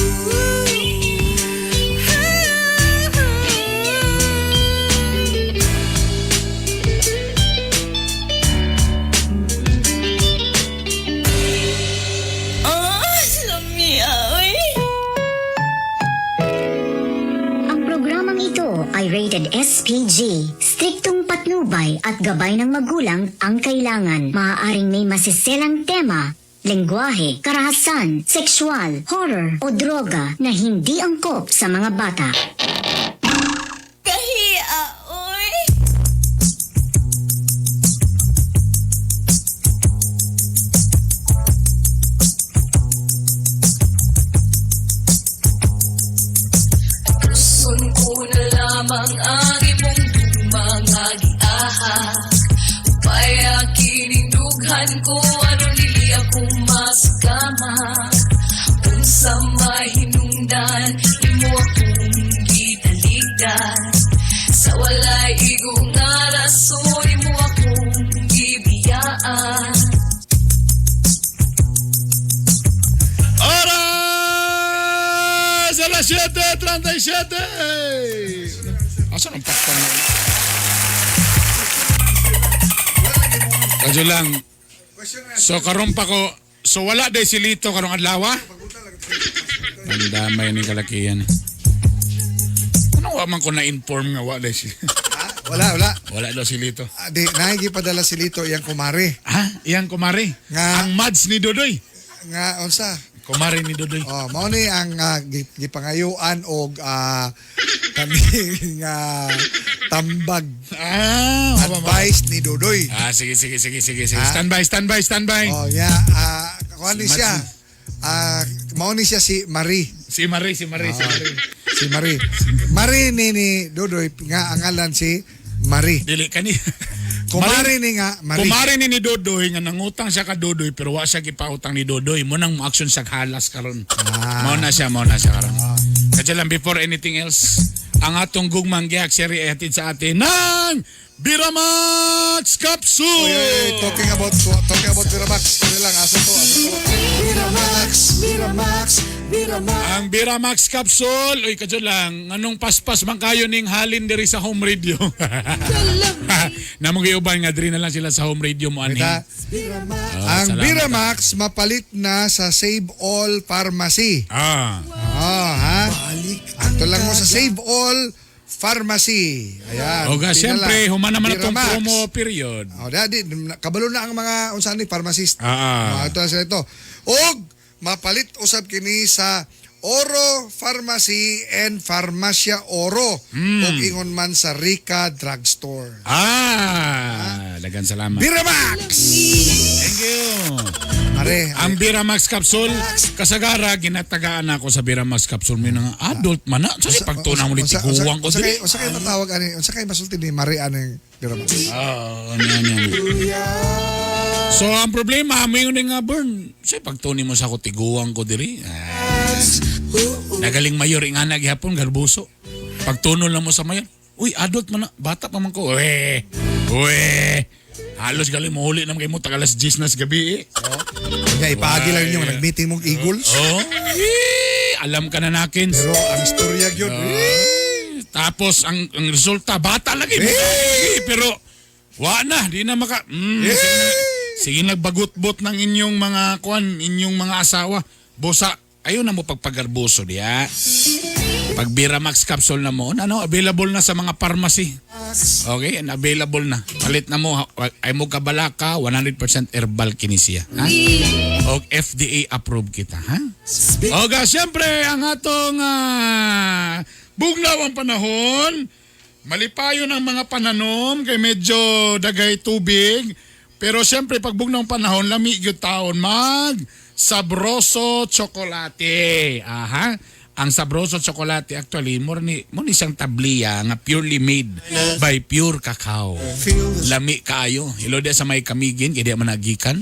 [SPEAKER 2] Oh, lamia, oy.
[SPEAKER 14] Ang programang ito ay rated SPG. Striktong patnubay at gabay ng magulang ang kailangan. Maaaring may masiselang tema, lengguwahe, karahasan, sexual, horror o droga na hindi angkop sa mga bata.
[SPEAKER 2] Kahia, oy.
[SPEAKER 15] Tuson ko na lamang ang imong mga giahak. Upaya kinindughan ko aron dili ako maskama. Unsa may hinungdan imo akong gitaligdan. Sa walay igo nga rason imo akong gibiyaan.
[SPEAKER 6] Oras! Alas 7:37! Asa ang pakpan na? Kadyo lang. So karon pa ko, so wala day si Lito karong adlaw ah? Ang damay ni kalakihan. Ano wa man ko na-inform nga wa day si
[SPEAKER 7] Wala, wala.
[SPEAKER 6] Wala daw si Lito.
[SPEAKER 7] Ah, di, nahigipadala si Lito iyang kumare.
[SPEAKER 6] Ha? Iyang kumare?
[SPEAKER 7] Nga,
[SPEAKER 6] ang mads ni Dodoy.
[SPEAKER 7] Nga, unsa?
[SPEAKER 6] Kumare ni Dodoy.
[SPEAKER 7] Oh, mao ni ang gipangayuan og kani nga tambag.
[SPEAKER 6] Ah,
[SPEAKER 7] advice ni Dodoy.
[SPEAKER 6] Ah, sige, sige, sige, sige, sige.
[SPEAKER 7] Ah.
[SPEAKER 6] Stand by, stand by, stand by.
[SPEAKER 7] Oh, yeah. Kuan ni
[SPEAKER 6] Si
[SPEAKER 7] siya.
[SPEAKER 6] Mads.
[SPEAKER 7] Mao ni siya si Marie.
[SPEAKER 6] Si Marie, si Marie, si Marie.
[SPEAKER 7] Si Marie. Marie ni Dodoy nga ang ngalan si Marie.
[SPEAKER 6] Dili kani.
[SPEAKER 7] Kumare ni nga Marie.
[SPEAKER 6] Kumare ni Dodoy nga nangutang siya ka Dodoy pero wa siya gipautang ni Dodoy. Mo nang mo-action sa halas karon. Mao na siya, mao na siya karon. Kadyo lang before anything else, ang atong gugmang gihak seri ay hatid sa atin ng Biramax Capsule.
[SPEAKER 7] Oy, oy, talking about Miramax. Ano lang, asa to, asa to.
[SPEAKER 11] Miramax, Miramax, Miramax.
[SPEAKER 6] Ang Biramax Capsule, uy kadyo lang, anong paspas man kayo ning halin diri sa home radio. Namong giuban nga diri na lang sila sa home radio mo ani.
[SPEAKER 7] Kita,
[SPEAKER 6] Oh,
[SPEAKER 7] ang
[SPEAKER 6] salamat.
[SPEAKER 7] Biramax mapalit na sa Save All Pharmacy.
[SPEAKER 6] Ah.
[SPEAKER 7] Oh, ha? Ato lang mo sa Save All Pharmacy. Ayan.
[SPEAKER 6] Oga,
[SPEAKER 7] Pinala.
[SPEAKER 6] siyempre, human naman itong
[SPEAKER 7] Biramax.
[SPEAKER 6] promo period.
[SPEAKER 7] Oh, di, kabalo na ang mga unsa ni pharmacist.
[SPEAKER 6] Ah.
[SPEAKER 7] Mga ito na sila ito. Og mapalit usab kini sa Oro Pharmacy and Farmacia Oro ug ingon man sa Rica Drugstore.
[SPEAKER 6] Ah, dagan salamat.
[SPEAKER 7] Biramax!
[SPEAKER 6] Thank you.
[SPEAKER 7] Mare,
[SPEAKER 6] Ang Biramax capsule, kasagara ginatagaan ako sa Biramax capsule may nga adult man na. Sa pagtuna mo ni tiguang ko
[SPEAKER 7] Unsa
[SPEAKER 6] diri.
[SPEAKER 7] kay unsa kay matawag ani? Unsa kay masulti ni Mare ani Biramax?
[SPEAKER 6] Ah, ano yan, yan. So ang problema, may yun nga burn. Sa pagtuni mo sa ako tiguang ko diri. Ah, nagaling mayor ingana gihapon garbuso. Pagtuno lang mo sa mayor. Uy, adult man na, bata pa man ko. Uwe. Uwe. Halos galing mo huli naman kay mo taga alas 10 na sa gabi eh.
[SPEAKER 7] Kanya ipaagi lang ninyo nag-meeting mong Eagles.
[SPEAKER 6] Oh. Eh, alam ka na nakins.
[SPEAKER 7] Pero ang istorya gyud.
[SPEAKER 6] Eh, tapos ang resulta bata lagi. Eh, pero wa na, di na maka sige, nagbagot-bot ng inyong mga kuan, inyong mga asawa. Bosa, ayaw na mo pagpagarbuso diya. Pag Biramax capsule na mo, ano, available na sa mga pharmacy. Okay, and available na. Palit na mo, ay mo kabalaka, 100% herbal kini siya. Ha? O FDA approved kita, ha? Oga, siyempre, ang atong bugnaw ang panahon, malipayo ng mga pananom, kay medyo dagay tubig. Pero siyempre, pag bugnaw ang panahon, lami gyud taon mag Sabroso Chocolate. Aha. Ang Sabroso Chocolate actually more ni siyang tabliya nga purely made by pure cacao. Lami kaayo. Hello diya sa may kamigin kay diya man nagikan.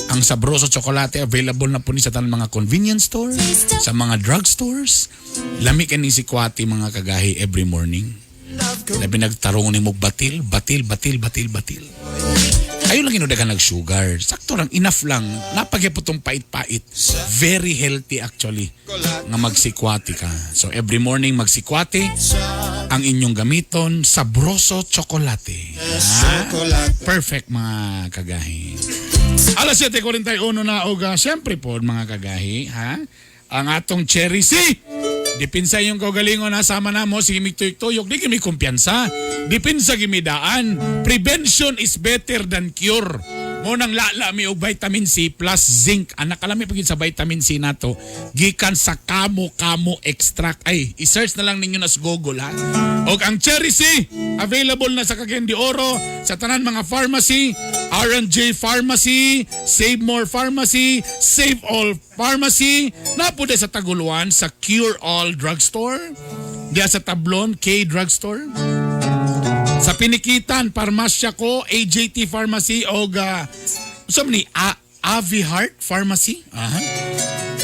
[SPEAKER 6] Ang Sabroso Chocolate available na po ni sa tanan mga convenience store, sa mga drugstores. Lami kani si Kwati mga kagahi every morning. Labi nagtarong ni mo batil, batil, batil, batil, batil. Ayo lang ginudagan nag sugar. Sakto lang, enough lang. Napagyapotong pait-pait. Very healthy actually nga magsikwati ka. So every morning magsikwati ang inyong gamiton, sabroso tsokolate. Ah, perfect mga kagahi. Alas 7:41 na og siyempre po mga kagahi, ha? Ang atong Cherry C. Dipinsa yung kaugalingon ha, sama na mo, sige migtuyok-tuyok, di kami kumpiyansa. Dipinsa gimidaan. Prevention is better than cure. Mo nang lala mi og vitamin C plus zinc. Anak kalami pagid sa vitamin C nato. Gikan sa kamo-kamo extract. Ay, i-search na lang ninyo na sa Google ha. Og ang Cherry C available na sa Cagayan de Oro, sa tanan mga pharmacy, R&J Pharmacy, Save More Pharmacy, Save All Pharmacy, napo sa Taguluan sa Cure All Drugstore, diya sa Tablon K Drugstore. Sa Pinikitan, Parmasya ko, AJT Pharmacy og uh, ni Avi Heart Pharmacy. Aha.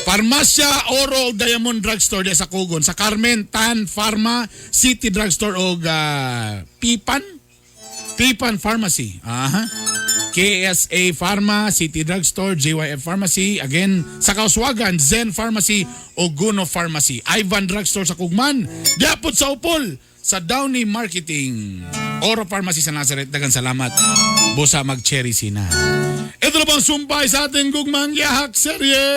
[SPEAKER 6] Parmasya Oro og Diamond Drugstore diya sa Kugon. Sa Carmen, Tan Pharma, City Drugstore og Pipan. Pipan Pharmacy. Aha. KSA Pharma, City Drugstore, JYF Pharmacy. Again, sa Kauswagan, Zen Pharmacy o Guno Pharmacy. Ivan Drugstore sa Kugman. Diapot sa Upol, sa Downey Marketing. Oro Pharmacy sa Nazareth. Dagan salamat. Busa mag-cherry sina. Ito na bang sumpay sa ating gugmang yahak serye?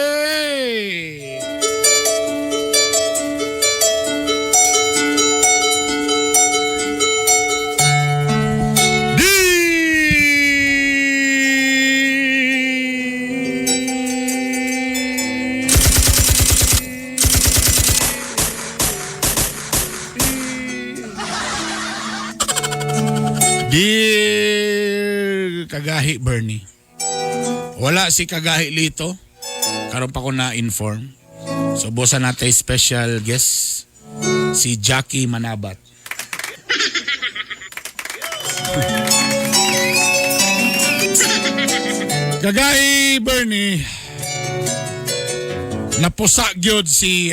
[SPEAKER 6] Dear Kagahi Bernie, wala si Kagahi Lito. Karon pa ko na-inform. So, bosa natin special guest, si Jackie Manabat. Kagahi Bernie, napusa gyud si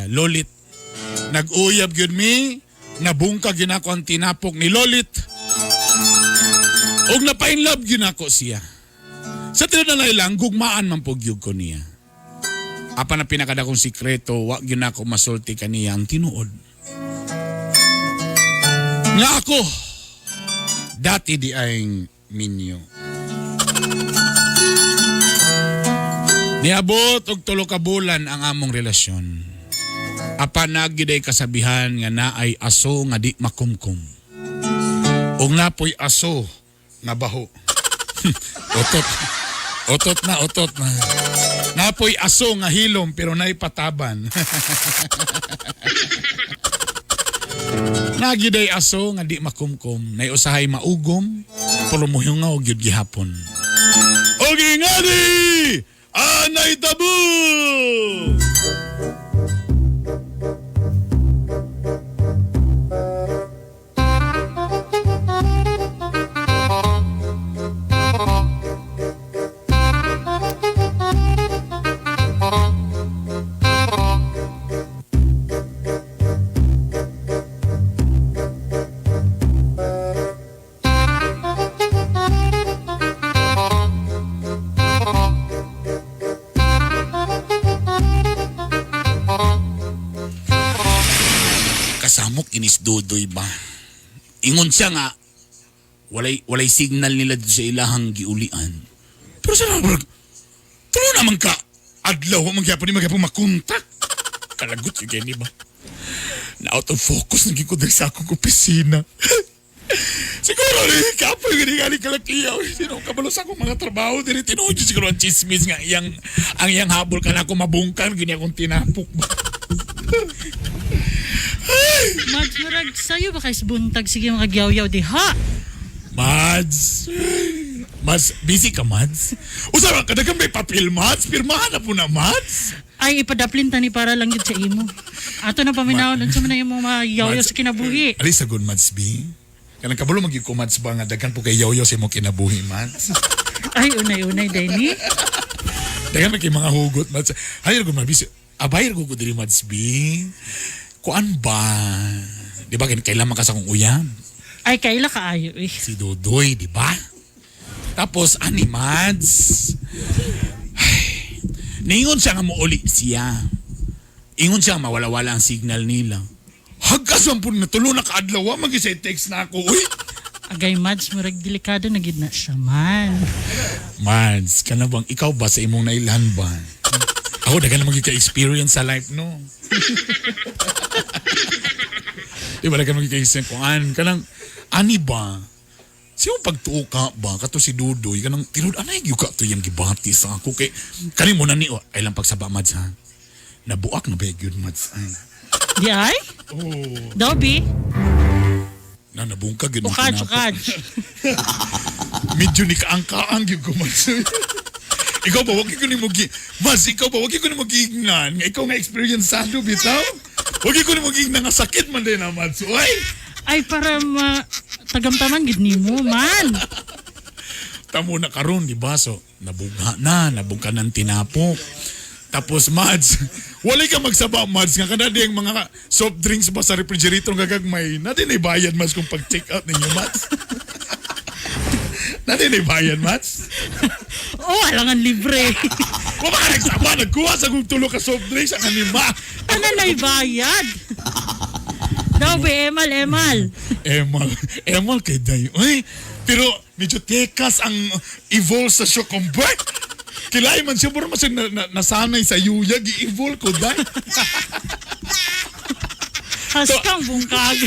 [SPEAKER 6] Lolit. Nag-uyab gyud mi, nabungka gyud ako ang tinapok ni Lolit. Og napainlove gyud ako siya. Sa tinuod na lang, gugmaan man po gyud ko niya. Apa na pinakadakong sikreto, wa gyud nako masulti kaniya ang tinuod. Nga ako, dati di ay minyo. Niabot og tulo ka bulan ang among relasyon. Apa nagyuday kasabihan nga naay aso nga di makumkum. Og napoy aso nga baho. Otot. Otot na, otot na. Napoy aso nga hilom pero naipataban. Nagyuday aso nga di makumkum, nay usahay maugom, pero muhungaw gyud gihapon. Og ingani, anay tabu! Kasamok inis Dudoy ba? Ingon siya nga, walay signal nila dito sa ilahang giulian. Pero sa naman, tulo naman ka, adlaw, magyapon ni magyapon makontak. Kalagot yung gani ba? Na out of focus, naging ko diri sa akong opisina. Siguro rin, kapoy, gani gani kalakiyaw. Sino kabalo sa akong mga trabaho diri, tinuod siguro ang chismis nga iyang, ang iyang habol ka na ako mabungkan, gini akong tinapok ba?
[SPEAKER 16] Mads, murag sayo ba kay buntag sige mga gyaw-yaw di ha?
[SPEAKER 6] Mads! Mads, busy ka, Mads? Usa ba, kadagang may papel, Mads? Pirmahan na po na, Mads?
[SPEAKER 16] Ay, ipadaplin tani para lang yun sa imo. Ato na paminawon, unsa man na imong mga yaw-yaw sa kinabuhi.
[SPEAKER 6] Alis sa good, Mads B. Kanang kabalo magyud ko, Mads ba, nga daghan po kay yaw-yaw sa imong kinabuhi, Mads?
[SPEAKER 16] Ay, unay-unay, Denny.
[SPEAKER 6] Daghan man kay mga hugot, Mads. Ay, good, Mads. Abay, ko diri, Mads B. Kuan ba? Di ba kailan man ka sa kong uyab?
[SPEAKER 16] Ay, kaila kaayo eh.
[SPEAKER 6] Si Dudoy, di ba? Tapos, ani Mads. Ay, ningon siya nga muuli siya. Ingon siya nga mawala-wala ang signal nila. Hagkas man po na tulo na kaadlaw, mag text na ako. Uy!
[SPEAKER 16] Agay Mads, murag delikado na gid na siya man.
[SPEAKER 6] Mads, ka na bang ikaw ba sa imong nailhan ba? Ako, daga naman ka-experience sa life, no? Di ba, daga naman ka-experience kung an, kanang, ani ba? Siya pagtuo ka ba, kato si Dudoy, kanang, tinud, anay, yung ka to yung gibati sa ako. Kay, kani mo na ni, oh, ay lang pagsaba, Mads, ha? Nabuak na ba yun, Mads? Ay.
[SPEAKER 16] Di ay?
[SPEAKER 6] Oh.
[SPEAKER 16] Dobby?
[SPEAKER 6] Na, nabungkag yun. ang
[SPEAKER 16] Ukaj,
[SPEAKER 6] tinapok.
[SPEAKER 16] ukaj.
[SPEAKER 6] Medyo ni kaangkaang yun ko, Mads. Ikaw ba, wag ko ni mo Mas, ikaw ba, wag ko ni mo giignan. Nga ikaw nga experience sa bitaw. Wag ko ni mo giignan nga sakit man din na, Mads. Uy!
[SPEAKER 16] Ay, para ma tagamtaman gid nimo man.
[SPEAKER 6] Tamo na karon, di ba? So, nabugha na, nabugka ng tinapok. Tapos, Mads, wala ka magsaba, Mads. Nga kada di ang mga soft drinks ba sa refrigerator nga gagmay. Natin ay bayad, Mads, kung pag-check out ninyo, Mads. Natin ay bayad, Mads.
[SPEAKER 16] Oh, alangan libre.
[SPEAKER 6] Kung baka nagsaba, nagkuha sa kung tulo ka soft drinks ang anima.
[SPEAKER 16] Tanan ay bayad. Dobby, emal, emal.
[SPEAKER 6] Emal. Emal kay Day. Uy, pero medyo tekas ang evolve sa Shokomberg. Kilay man siya, puro mas siya nasanay sa yuyag, i-evolve ko, Day.
[SPEAKER 16] Haskang bungkag.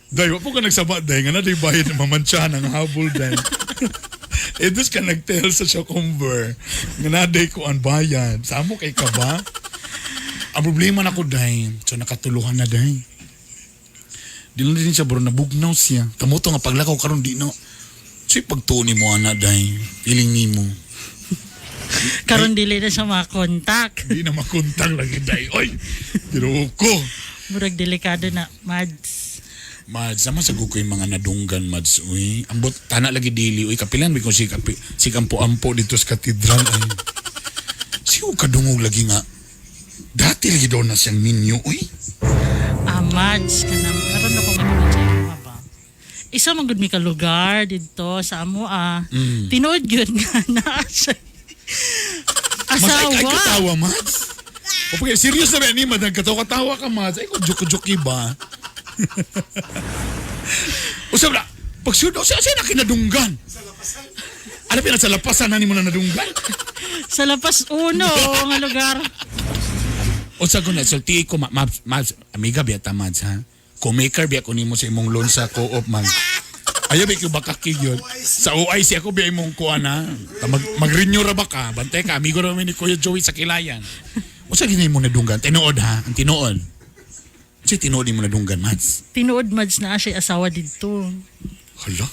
[SPEAKER 6] Day, wa po ka nagsaba, Day. Nga na, day bayad na mamantsahan ang habol, Day. Eh, dus ka nag-tell sa Shokomber. Nga na, day ko ang bayad. Samo kay ka ba? Ang problema na ko, Day. So, nakatuluhan na, Day. Di lang din siya, bro, nabugnaw siya. Tamo to nga paglakaw karon di na. So, pagtuon ni mo, ana, Day. Feeling nimo.
[SPEAKER 16] Karon dili na siya makontak.
[SPEAKER 6] Di na makontang lagi, Day. Oy! Ginoo ko.
[SPEAKER 16] Murag delikado na, Mads.
[SPEAKER 6] Mads, sama sa ko yung mga nadunggan, Mads, uy. Ambot, tana lagi dili, uy. Kapilan, bi ko si, kapi, si kampo-ampo dito sa katedral, ay. Siyo kadungog lagi nga. Dati lagi daw na siyang minyo, uy.
[SPEAKER 16] Ah, Mads, kanang karon ako matunod sa imo ba. Isa man gud mi ka lugar didto sa amo ah. Tinuod gyud nga naa siya.
[SPEAKER 6] Mas ay, ay
[SPEAKER 16] Asawa.
[SPEAKER 6] katawa, Mads. O pag serious na ba ni Mads, nagkatawa-katawa ka, Mads. Ay, kung joke-joke ba? Usap na, pag sure daw siya, siya na kinadunggan. Ano pina sa lapasan na ni mo na nadunggan?
[SPEAKER 16] Sa lapas uno nga lugar.
[SPEAKER 6] O sa ko na, sulti ko, amiga biya ta, Mads, ha? Co-maker biya ko nimo sa imong loan sa co-op, man. Ayaw biya ko bakakig yun. Sa OIC ako biya imong kuan, ha? Ta mag-renew ra ba ka? Bantay ka, amigo ra mi ni Kuya Joey sa Kilayan. O sa ginay mo nadunggan? Tinuod, ha? Ang tinuod. Sa tinuod mo nadunggan, Mads?
[SPEAKER 16] Tinuod Mads naa siya asawa didto.
[SPEAKER 6] Hala?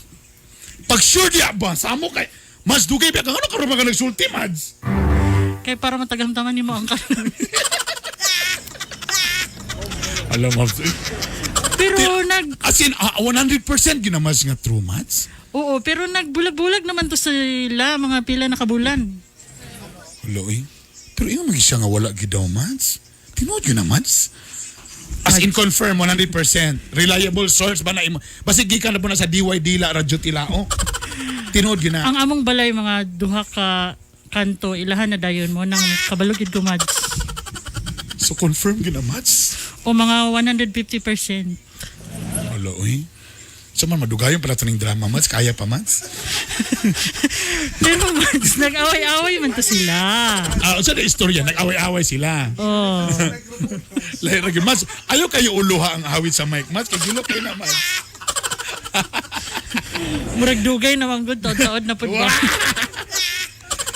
[SPEAKER 6] Pag sure diya ba? Samo kay... Mas dugay biya ka. Ano karon ba ka nagsulti, Mads?
[SPEAKER 16] Kay para matagamtaman nimo ang karon.
[SPEAKER 6] Alam, Mads.
[SPEAKER 16] Pero nag
[SPEAKER 6] As in, 100% ginamas nga true, Mads?
[SPEAKER 16] Oo, pero nagbulag-bulag naman to sila mga pila na kabulan.
[SPEAKER 6] Hala, eh. Pero yung mag siya nga wala gid daw, Mads. Tinuod yun na, Mads. As in, confirm, 100%. Reliable source ba na imo? Basig gikan na po na sa DYD la Radyo Tilao. Tinuod yun na.
[SPEAKER 16] Ang among balay mga duha ka kanto ilahan na dayon mo nang kabalog gid ko Mads.
[SPEAKER 6] So, confirm yun na, Mads.
[SPEAKER 16] O mga 150%.
[SPEAKER 6] Hala, eh. So man, madugayon pala ito ng drama, Mads. Kaya pa, Mads?
[SPEAKER 16] Pero Mads, nag-away-away man to sila.
[SPEAKER 6] Ah, sa na istorya, nag-away-away sila.
[SPEAKER 16] Oh.
[SPEAKER 6] Lahi ra gyud, Mads. Ayaw kayo uluha ang awit sa mic, Mads. Kay gilo kayo na, Mads.
[SPEAKER 16] Murag dugay naman gud taod-taod na pud ba.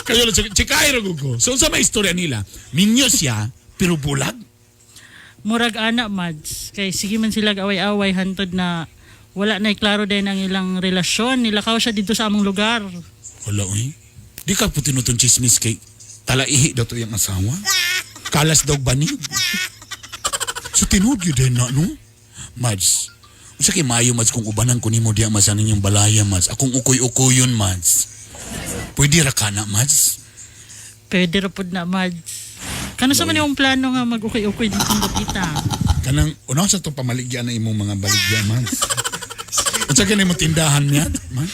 [SPEAKER 6] Kayo lang, chikay ra gud ko. So, sa may istorya nila, minyo siya, pero bulag.
[SPEAKER 16] Murag ana Mads. Kay sige man sila away-away hantod na wala na klaro din ang ilang relasyon. Nilakaw siya dito sa among lugar.
[SPEAKER 6] Wala, uy. Di ka po tinutong chismis kay talaihi daw to yung asawa. Kalas daw banig. So tinuod yun din na, no? Mads, unsa kay maayo, Mads, kung ubanan ko nimo diya, Mads, ano yung balaya, Mads. Akong ukoy-ukoyon, Mads. Pwede ra ka na, Mads.
[SPEAKER 16] Pwede ra pud na Mads. Kano sa man yung plano nga mag-ukoy-ukoy dito ng dapita?
[SPEAKER 6] Kanang unaw sa to pamaligya na imong mga baligya man. Unsa kini mo tindahan niya, man?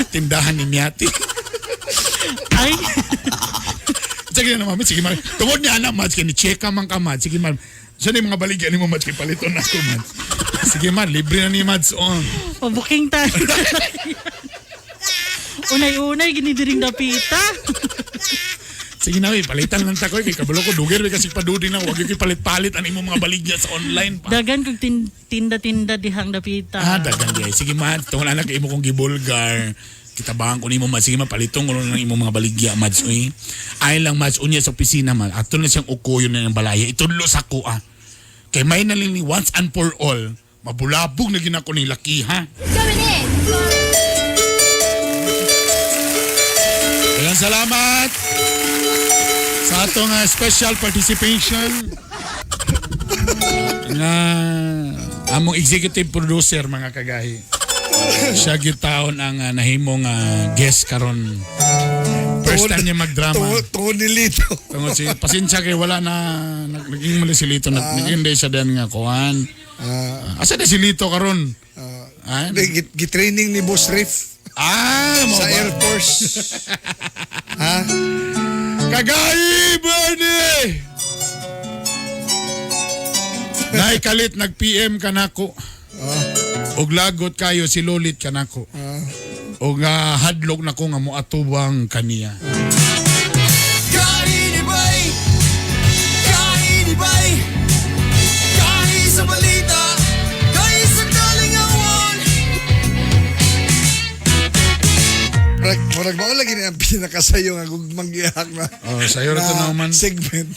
[SPEAKER 6] Tindahan ni Miati.
[SPEAKER 16] Ay.
[SPEAKER 6] Sige na mami, sige man. Tungod niya anak, Mads, kini checka man ka, Mads. Sige man. Saan yung mga baligya ni mo, Mads, kay paliton na ako, Mads. Sige man, libre na ni Mads. Oh.
[SPEAKER 16] Pabuking tayo. Unay-unay, ginidiring dapita.
[SPEAKER 6] Sige na, eh, palitan lang ta ko. Kay kabalo ko, dugir, kasi padudi na. Huwag yung palit-palit ang imong mga baligya sa online pa.
[SPEAKER 16] Dagan kog tinda-tinda dihang dapita.
[SPEAKER 6] Ah, dagan di ay. Sige man, tungod anak, imo kong gibulgar. Kitabangan ko nimo, Mads. Sige man, palitong ko lang imong mga baligya, Mads. Uy. Ay lang, Mads, unya sa opisina, man. Ato na siyang ukuyo na ng balaya. Itudlo sa ko, ah. Kay may naling ni once and for all, mabulabog na ginako ni laki, ha?
[SPEAKER 2] Going in.
[SPEAKER 6] Daghang salamat sa atong special participation nga among executive producer, mga kagahi. Siya gyud taon ang nahimong guest karon. First time niya magdrama.
[SPEAKER 7] Tungod ni Lito.
[SPEAKER 6] Tungod si pasensya kay wala na naging mali si Lito na naging day siya din nga kuan. Asa na si Lito karon?
[SPEAKER 7] Gitraining ni Boss Riff.
[SPEAKER 6] Ah, mo
[SPEAKER 7] sa
[SPEAKER 6] ba?
[SPEAKER 7] Air Force. Ha?
[SPEAKER 6] Kagahi, Bernie! Naikalit, nag-PM ka nako. Og lagot kayo, si Lolit ka nako. Og hadlok nako nga moatubang kaniya.
[SPEAKER 5] Kainibay, kainibay, kahi sa balita, kahi sa kalingawan.
[SPEAKER 7] Murag mao lagi ni ang pinakasayo nga gugmang gihak na.
[SPEAKER 6] Oh, sayo ra to
[SPEAKER 7] na
[SPEAKER 6] naman.
[SPEAKER 7] Segment.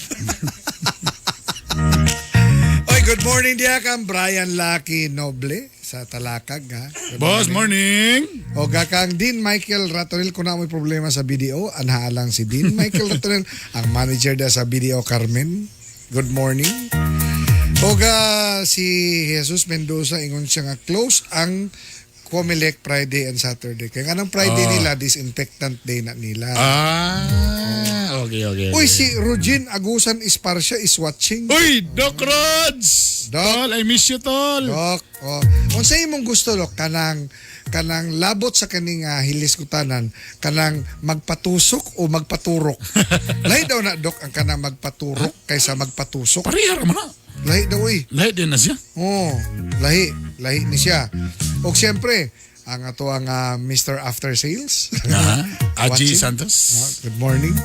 [SPEAKER 7] Oy, good morning diya kang Brian Lucky Noble sa Talakag, ha. Good.
[SPEAKER 6] Boss, morning.
[SPEAKER 7] O kang Dean Michael Ratonel, kung na may problema sa BDO, anhaalang si Dean Michael Ratonel, ang manager da sa BDO Carmen. Good morning. O ga si Jesus Mendoza, ingon siya nga close ang Comelec Friday and Saturday. Kaya nga ng Friday nila, disinfectant day na nila.
[SPEAKER 6] Ah, okay.
[SPEAKER 7] Uy, si Rugin Agusan Esparcia is watching.
[SPEAKER 6] Uy, Doc Rods!
[SPEAKER 7] Doc.
[SPEAKER 6] Tol, I miss you, tol.
[SPEAKER 7] Doc, oh. Unsa imong gusto, Dok? Kanang kanang labot sa kaning hilis kutanan, kanang magpatusok o magpaturok? Lahi daw na, Dok, ang kanang magpaturok kaysa magpatusok.
[SPEAKER 6] Pareha ra man na.
[SPEAKER 7] Lahi daw eh.
[SPEAKER 6] Lahi din na siya.
[SPEAKER 7] Oo, lahi. Lahi ni siya. O siyempre, ang ato ang Mr. After Sales.
[SPEAKER 6] Ah, Aji
[SPEAKER 7] Watching.
[SPEAKER 6] Santos.
[SPEAKER 7] Ah, good morning.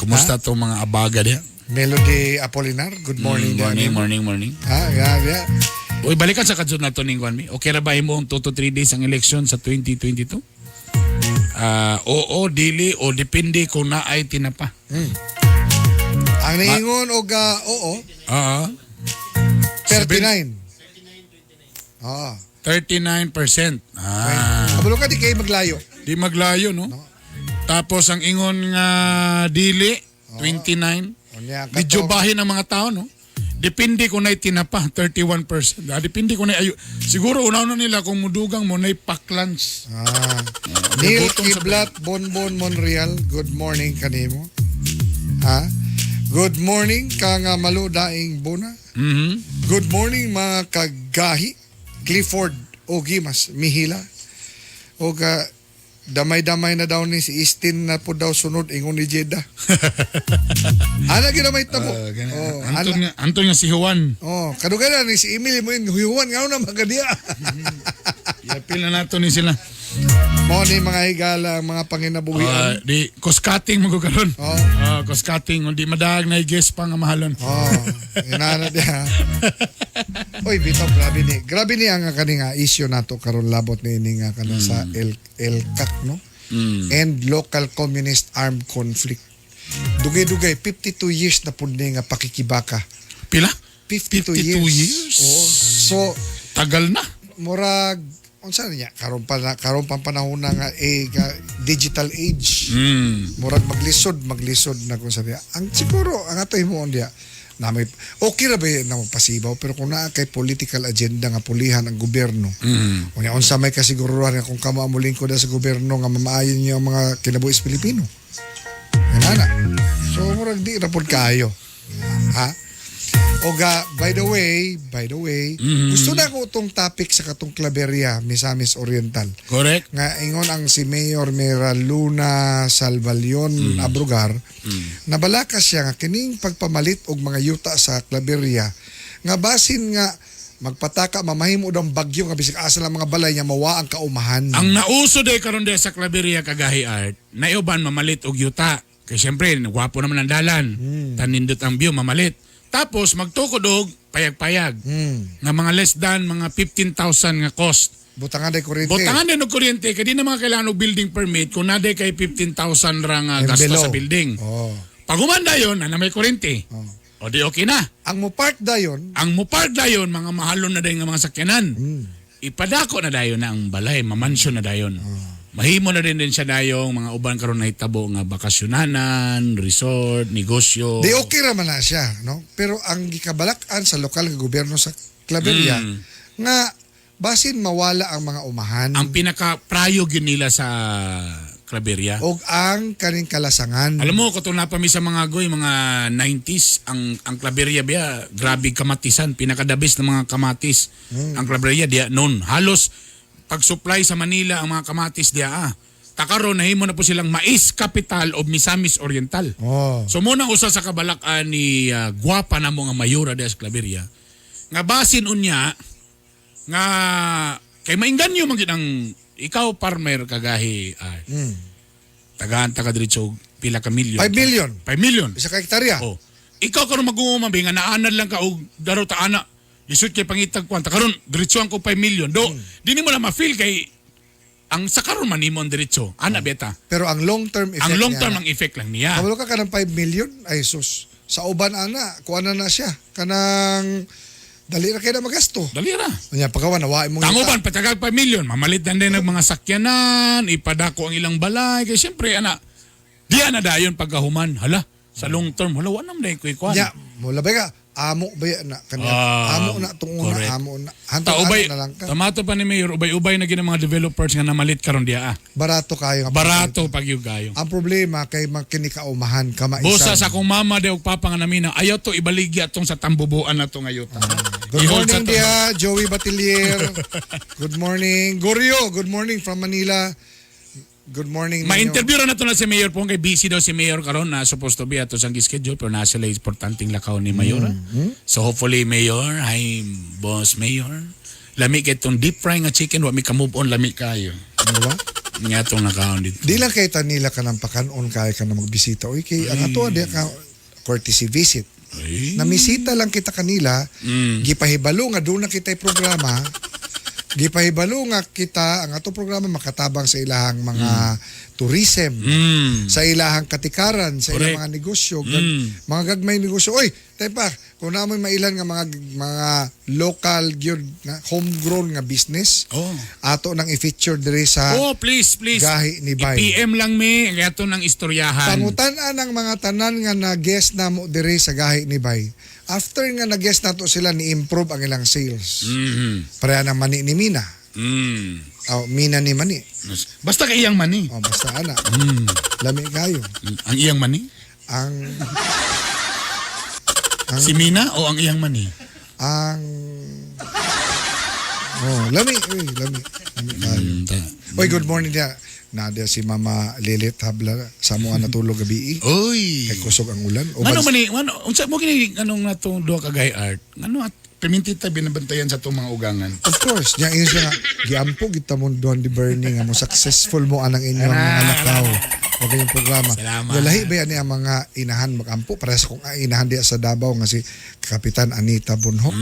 [SPEAKER 6] Kumusta to mga abaga diya?
[SPEAKER 7] Melody Apolinar, good morning.
[SPEAKER 6] Morning,
[SPEAKER 7] diyan.
[SPEAKER 6] morning, morning.
[SPEAKER 7] Ah, yeah.
[SPEAKER 6] Uy, balikan sa kadsud na to ning Juan Mi. Okay ra ba imong 2 to 3 days ang election sa 2022? Ah, oo, dili o depende kung naay tinapa.
[SPEAKER 7] Ang niingon og oo,
[SPEAKER 6] Oo.
[SPEAKER 7] 39. Ah.
[SPEAKER 6] 39%. Ah.
[SPEAKER 7] Kabalo ka di kay maglayo.
[SPEAKER 6] Di maglayo, no? Tapos ang ingon nga dili, 29.
[SPEAKER 7] Unya
[SPEAKER 6] Medyo bahin ang mga tao, no? Depende kung na'y tinapa, 31%. Ah, depende kung na'y ayo. Siguro una na nila kung mudugang mo na'y pack lunch.
[SPEAKER 7] Ah. Neil
[SPEAKER 6] Nagutom sa
[SPEAKER 7] Kiblat Bonbon Monreal, good morning kanimo. Ha? Good morning kang Malu Daing Bona.
[SPEAKER 6] Mhm.
[SPEAKER 7] Good morning mga kagahi. Clifford Ogimas Mihila. O ka damay-damay na daw ni si Istin na po daw sunod ingon ni Jeda. Ana ginamay ta po. Oh,
[SPEAKER 6] Anton nga, Anton nga si Juan.
[SPEAKER 7] Oh, kadugay na ni si Emily mo yung Juan nga na magadia.
[SPEAKER 6] Yapil na nato ni sila.
[SPEAKER 7] Mo ni mga higala ang mga panginabuhian.
[SPEAKER 6] Ah, di cost cutting mo karon.
[SPEAKER 7] Oh.
[SPEAKER 6] Ah, cost cutting undi madag na guest pa nga mahalon.
[SPEAKER 7] Oh, inana diha. Oy, bitaw grabe ni. Grabe ni ang kani nga issue nato karon labot ni ini nga kana sa LCAC, no? And local communist armed conflict. Dugay-dugay 52 years na pud ni nga pakikibaka.
[SPEAKER 6] Pila?
[SPEAKER 7] 52,
[SPEAKER 6] 52
[SPEAKER 7] years.
[SPEAKER 6] years?
[SPEAKER 7] Oo. So
[SPEAKER 6] tagal na.
[SPEAKER 7] Murag unsa niya karon pa na, karon pang panahon na nga eh, nga digital age. Murag maglisod maglisod na kung sa diya. Ang siguro ang ato himuon diya na may okay ra ba na magpasibaw pero kung naa kay political agenda nga pulihan ang gobyerno. Unya unsa may kasiguruhan nga kung kamo ang molingkod na sa gobyerno nga mamaayon niyo ang mga kinabuhis Pilipino. Inana. So murag di ra pud kaayo. Ha? Oga, by the way, gusto na ko itong topic sa katong Claveria, Misamis Oriental.
[SPEAKER 6] Correct.
[SPEAKER 7] Nga ingon ang si Mayor Meraluna Salvalion Abrugar, nabalaka siya nga kining pagpamalit og mga yuta sa Claveria nga basin nga magpataka mamahimo daw ang bagyo nga bisag asa lang mga balay niya mawa ang kaumahan.
[SPEAKER 6] Ang nauso day karon day sa Claveria, kagahi Art, naiuban mamalit og yuta. Kay siyempre, gwapo naman ang dalan. Tanindot ang view, mamalit. Tapos magtukod og payag-payag. Nga mga less than mga 15,000 nga cost.
[SPEAKER 7] Butangan day kuryente.
[SPEAKER 6] Butangan din og kuryente kay di na mga kailangan og building permit kung naday kay 15,000 ra nga
[SPEAKER 7] And
[SPEAKER 6] gasto
[SPEAKER 7] below.
[SPEAKER 6] sa building.
[SPEAKER 7] Oh.
[SPEAKER 6] Pag humanda yon, na may kuryente. O di okay na.
[SPEAKER 7] Ang mo park dayon,
[SPEAKER 6] Ang mupark dayon, mga mahalon na dayon nga mga sakyanan. Ipadako na dayon na ang balay, mamansyon na dayon. Mahimo na din din siya dayong mga uban karon nahitabo nga bakasyonanan, resort, negosyo.
[SPEAKER 7] Di okay ra man na siya, no? Pero ang gikabalak-an sa lokal nga gobyerno sa Claveria nga basin mawala ang mga umahan
[SPEAKER 6] Ang pinaka prayo gyud nila sa Claveria.
[SPEAKER 7] og ang kaning kalasangan.
[SPEAKER 6] Alam mo, katong pa mi sa mga goy, mga 90s, ang Claveria biya, grabe kamatisan, pinakadabis ng mga kamatis. Ang Claveria diya noon. Halos pag-supply sa Manila ang mga kamatis diya ah. Takaron nahimo na po silang mais capital of Misamis Oriental.
[SPEAKER 7] Oh.
[SPEAKER 6] So muna usa sa kabalakan ni gwapa na mo nga mayora diya sa Claveria. Nga basin unya nga kay mainganyo man gid ang ikaw farmer, kagahi ay tagaan ta ka diretso og pila ka milyon.
[SPEAKER 7] 5 million.
[SPEAKER 6] 5 million.
[SPEAKER 7] Isa ka hektarya.
[SPEAKER 6] Oh. Ikaw karon mag-uuma nga naanad lang ka og daro ta ana. Lisod kay pangitag kwan. Ta karon diretso ang ko 5 million. Do, di nimo na ma-feel kay ang sa karon man nimo ang diretso. Ana beta.
[SPEAKER 7] Pero ang long term effect
[SPEAKER 6] Ang long term
[SPEAKER 7] niya,
[SPEAKER 6] ang effect lang niya.
[SPEAKER 7] Kabalo ka kanang 5 million, ay sus. Sa uban ana, kuha na na siya. Kanang dali ra kay na magasto.
[SPEAKER 6] Dali ra.
[SPEAKER 7] Unya pagawa nawain mo.
[SPEAKER 6] Tanguban patagag 5 million, mamalit na din ang mga sakyanan, ipadako ang ilang balay kay siyempre ana diya na dayon pagkahuman. Hala, sa long term, hala wa nam day ko ikuan.
[SPEAKER 7] Nya, mo labay ka. Amo ba yan na kanya?
[SPEAKER 6] Ah,
[SPEAKER 7] Amo na tong una,
[SPEAKER 6] correct.
[SPEAKER 7] amo na.
[SPEAKER 6] Ta
[SPEAKER 7] Hantong
[SPEAKER 6] ubay,
[SPEAKER 7] ana na lang ka.
[SPEAKER 6] tamato pa ni Mayor, ubay-ubay na gid ang mga developers nga namalit karon diya ah.
[SPEAKER 7] Barato kayo nga.
[SPEAKER 6] Barato pag gayo.
[SPEAKER 7] Ang problema kay makinikaumahan kamaisan.
[SPEAKER 6] Busa sa akong mama de og papa nga namina, ayaw to ibaligya tong sa tambubuan na to ngayuta.
[SPEAKER 7] Good
[SPEAKER 6] I-hold
[SPEAKER 7] morning
[SPEAKER 6] sa to.
[SPEAKER 7] dia, Joey Batilier. Good morning. Gorio, good morning from Manila. Good morning ninyo.
[SPEAKER 6] Ma-interview ra na to na si Mayor po kay busy daw si Mayor karon na supposed to be ato sang schedule pero nasa sila importanteng lakaw ni Mayor. So hopefully Mayor, hi boss Mayor. Lami kay tong deep fry nga chicken wa mi ka move on lami kayo.
[SPEAKER 7] Ano ba?
[SPEAKER 6] Nga tong nakaon dito.
[SPEAKER 7] Di lang kay tanila ka ng pakanon kaya ka na magbisita. Uy, kay ang ato di ka courtesy visit.
[SPEAKER 6] Ay.
[SPEAKER 7] Namisita lang kita kanila, gipahibalo nga doon na kita programa. Gipahibalo nga kita ang ato programa makatabang sa ilahang mga tourism, sa ilahang katikaran, sa ilang
[SPEAKER 6] Correct.
[SPEAKER 7] mga negosyo, mga gagmay negosyo. Oy, tayo pa, kung namoy mailan nga mga local gyud nga homegrown nga business,
[SPEAKER 6] Oh.
[SPEAKER 7] ato nang i-feature diri sa
[SPEAKER 6] Oh, please, please.
[SPEAKER 7] Gahi ni Bay.
[SPEAKER 6] I-PM lang mi kaya to ng istoryahan.
[SPEAKER 7] Pangutan-an ang mga tanan nga na-guest namo diri sa Gahi ni Bay. After nga na-guest nato sila ni-improve ang ilang sales. Pareha ng mani ni Mina. Oh, Mina ni Mani.
[SPEAKER 6] Basta kay iyang mani.
[SPEAKER 7] Oh, basta ana. Lami kayo.
[SPEAKER 6] Ang iyang mani?
[SPEAKER 7] Ang
[SPEAKER 6] Si Mina o ang iyang mani?
[SPEAKER 7] Ang Oh, lami, uy, lami. Lami kayo. Oy, good morning dia. Nadia si Mama Lilit Habla sa mo natulog gabi.
[SPEAKER 6] Oy.
[SPEAKER 7] Kay kusog ang ulan. O,
[SPEAKER 6] Ngano man ni, ngano unsa mo kini anong natong duha ka gay art? Ngano at piminti ta binabantayan sa itong mga ugangan.
[SPEAKER 7] Of course, niya ingon siya nga, giampo kita mo doon di Bernie nga mo successful mo anang inyong mga lakaw o kayong programa.
[SPEAKER 6] Salamat.
[SPEAKER 7] Nga lahi ba yan ang mga inahan magampo? Parehas kung ang inahan diya sa Davao nga si Kapitan Anita Bonhoc.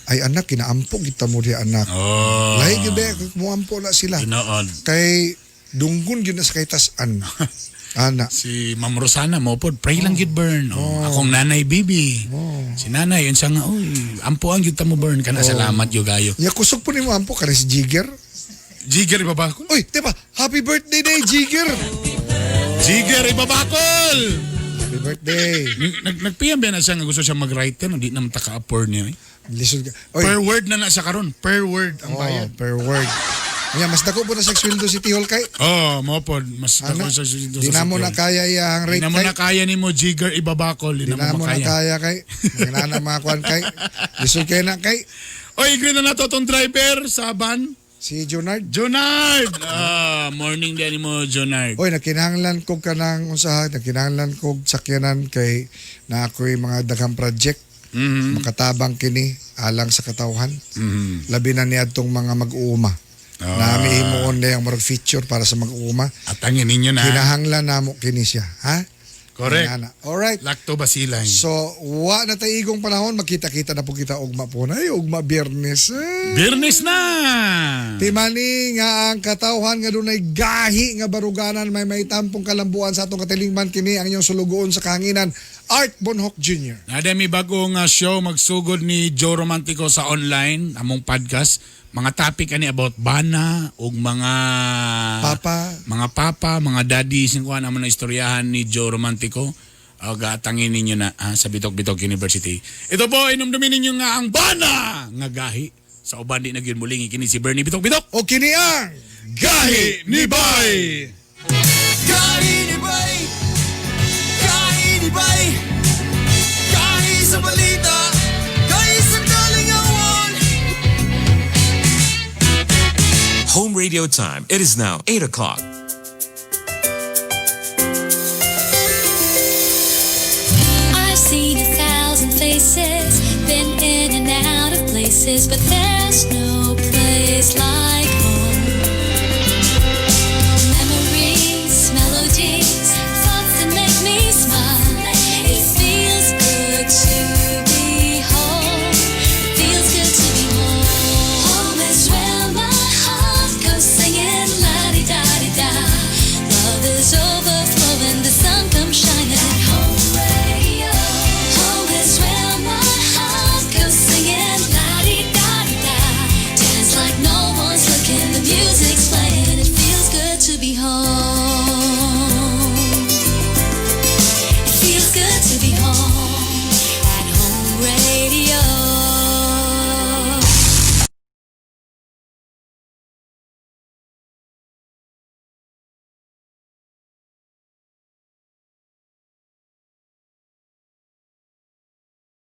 [SPEAKER 7] Ay anak, kinaampo kita mo diya anak.
[SPEAKER 6] Oh.
[SPEAKER 7] Lahi gyud ba mo ampo na sila.
[SPEAKER 6] Tinood.
[SPEAKER 7] Kay dunggon gyud na sa kaytas-an. Ana.
[SPEAKER 6] Si Ma'am Rosana mo pod, pray lang gyud burn. Oh. Akong nanay bibi. Si nanay yun siya nga, uy, ampo ang gyud ta mo burn kana
[SPEAKER 7] Oh.
[SPEAKER 6] salamat gyud kayo.
[SPEAKER 7] Ya kusog po nimo ampo kani si Jigger.
[SPEAKER 6] Jigger ibabakol.
[SPEAKER 7] Uy, di ba? Happy birthday day Jigger.
[SPEAKER 6] Jigger ibabakol.
[SPEAKER 7] Happy birthday.
[SPEAKER 6] Nagpiyam ba na siya nga gusto siya mag-writer, hindi naman ta ka-afford niya. Eh.
[SPEAKER 7] Lisod ka. Oy.
[SPEAKER 6] Per word na na siya karon, per word ang
[SPEAKER 7] Oh,
[SPEAKER 6] bayad.
[SPEAKER 7] per word. Nya mas dako po na sa sweldo City Hall kay.
[SPEAKER 6] Oh, mo pod mas
[SPEAKER 7] Ana,
[SPEAKER 6] dako sa sweldo
[SPEAKER 7] di
[SPEAKER 6] sa
[SPEAKER 7] na mo
[SPEAKER 6] City
[SPEAKER 7] na
[SPEAKER 6] Hall.
[SPEAKER 7] kaya iyang
[SPEAKER 6] Di
[SPEAKER 7] rate
[SPEAKER 6] na mo
[SPEAKER 7] kay.
[SPEAKER 6] na kaya ni mo Jigger ibabakol, di
[SPEAKER 7] Di
[SPEAKER 6] na
[SPEAKER 7] na
[SPEAKER 6] mo
[SPEAKER 7] mo na
[SPEAKER 6] makaya.
[SPEAKER 7] kaya kay. Mga na mga kuan kay. Lisod kay na kay.
[SPEAKER 6] Oy, agree na nato tong driver sa van.
[SPEAKER 7] Si Junard.
[SPEAKER 6] Junard! Ah, morning din mo, Junard.
[SPEAKER 7] Oy, nagkinahanglan kog kanang unsa ha, nagkinahanglan kog sakyanan kay na ako'y mga daghang project. Makatabang kini alang sa katawhan. Labi na niadtong mga mag-uuma. Na himuon na yung murag feature para sa mag-uuma.
[SPEAKER 6] At angin ninyo na.
[SPEAKER 7] Kinahanglan namo kini siya, ha?
[SPEAKER 6] Correct.
[SPEAKER 7] Ana. Alright.
[SPEAKER 6] Lactobacilli.
[SPEAKER 7] So, wa na tayo igong panahon, magkita-kita na po kita ugma po na. Ay, ugma Biyernes. Eh.
[SPEAKER 6] Biyernes na!
[SPEAKER 7] Timani nga ang katawhan nga dunay gahi nga baruganan may maitampong kalambuan sa atong katilingban kini ang inyong sulugoon sa kahanginan, Art Bonhoc Jr.
[SPEAKER 6] Nada may bagong show magsugod ni Joe Romantico sa online, among podcast. Mga topic ani about bana ug mga
[SPEAKER 7] papa,
[SPEAKER 6] mga papa, mga daddy sing kuan amo na istoryahan ni Joe Romantico. Og atangin ninyo na sa Bitok Bitok University. Ito po inumdumin ninyo nga ang bana nga gahi sa uban di na gyud muling kini si Bernie Bitok Bitok.
[SPEAKER 7] O kini ang
[SPEAKER 6] Gahi ni Bay.
[SPEAKER 5] Gahi ni Bay, Gahi ni Bay, Gahi sa balita, Gahi sa kalingawan.
[SPEAKER 17] Home radio time. It is now 8 o'clock.
[SPEAKER 2] I've seen 1,000 faces, been in and out of places, but there's no place like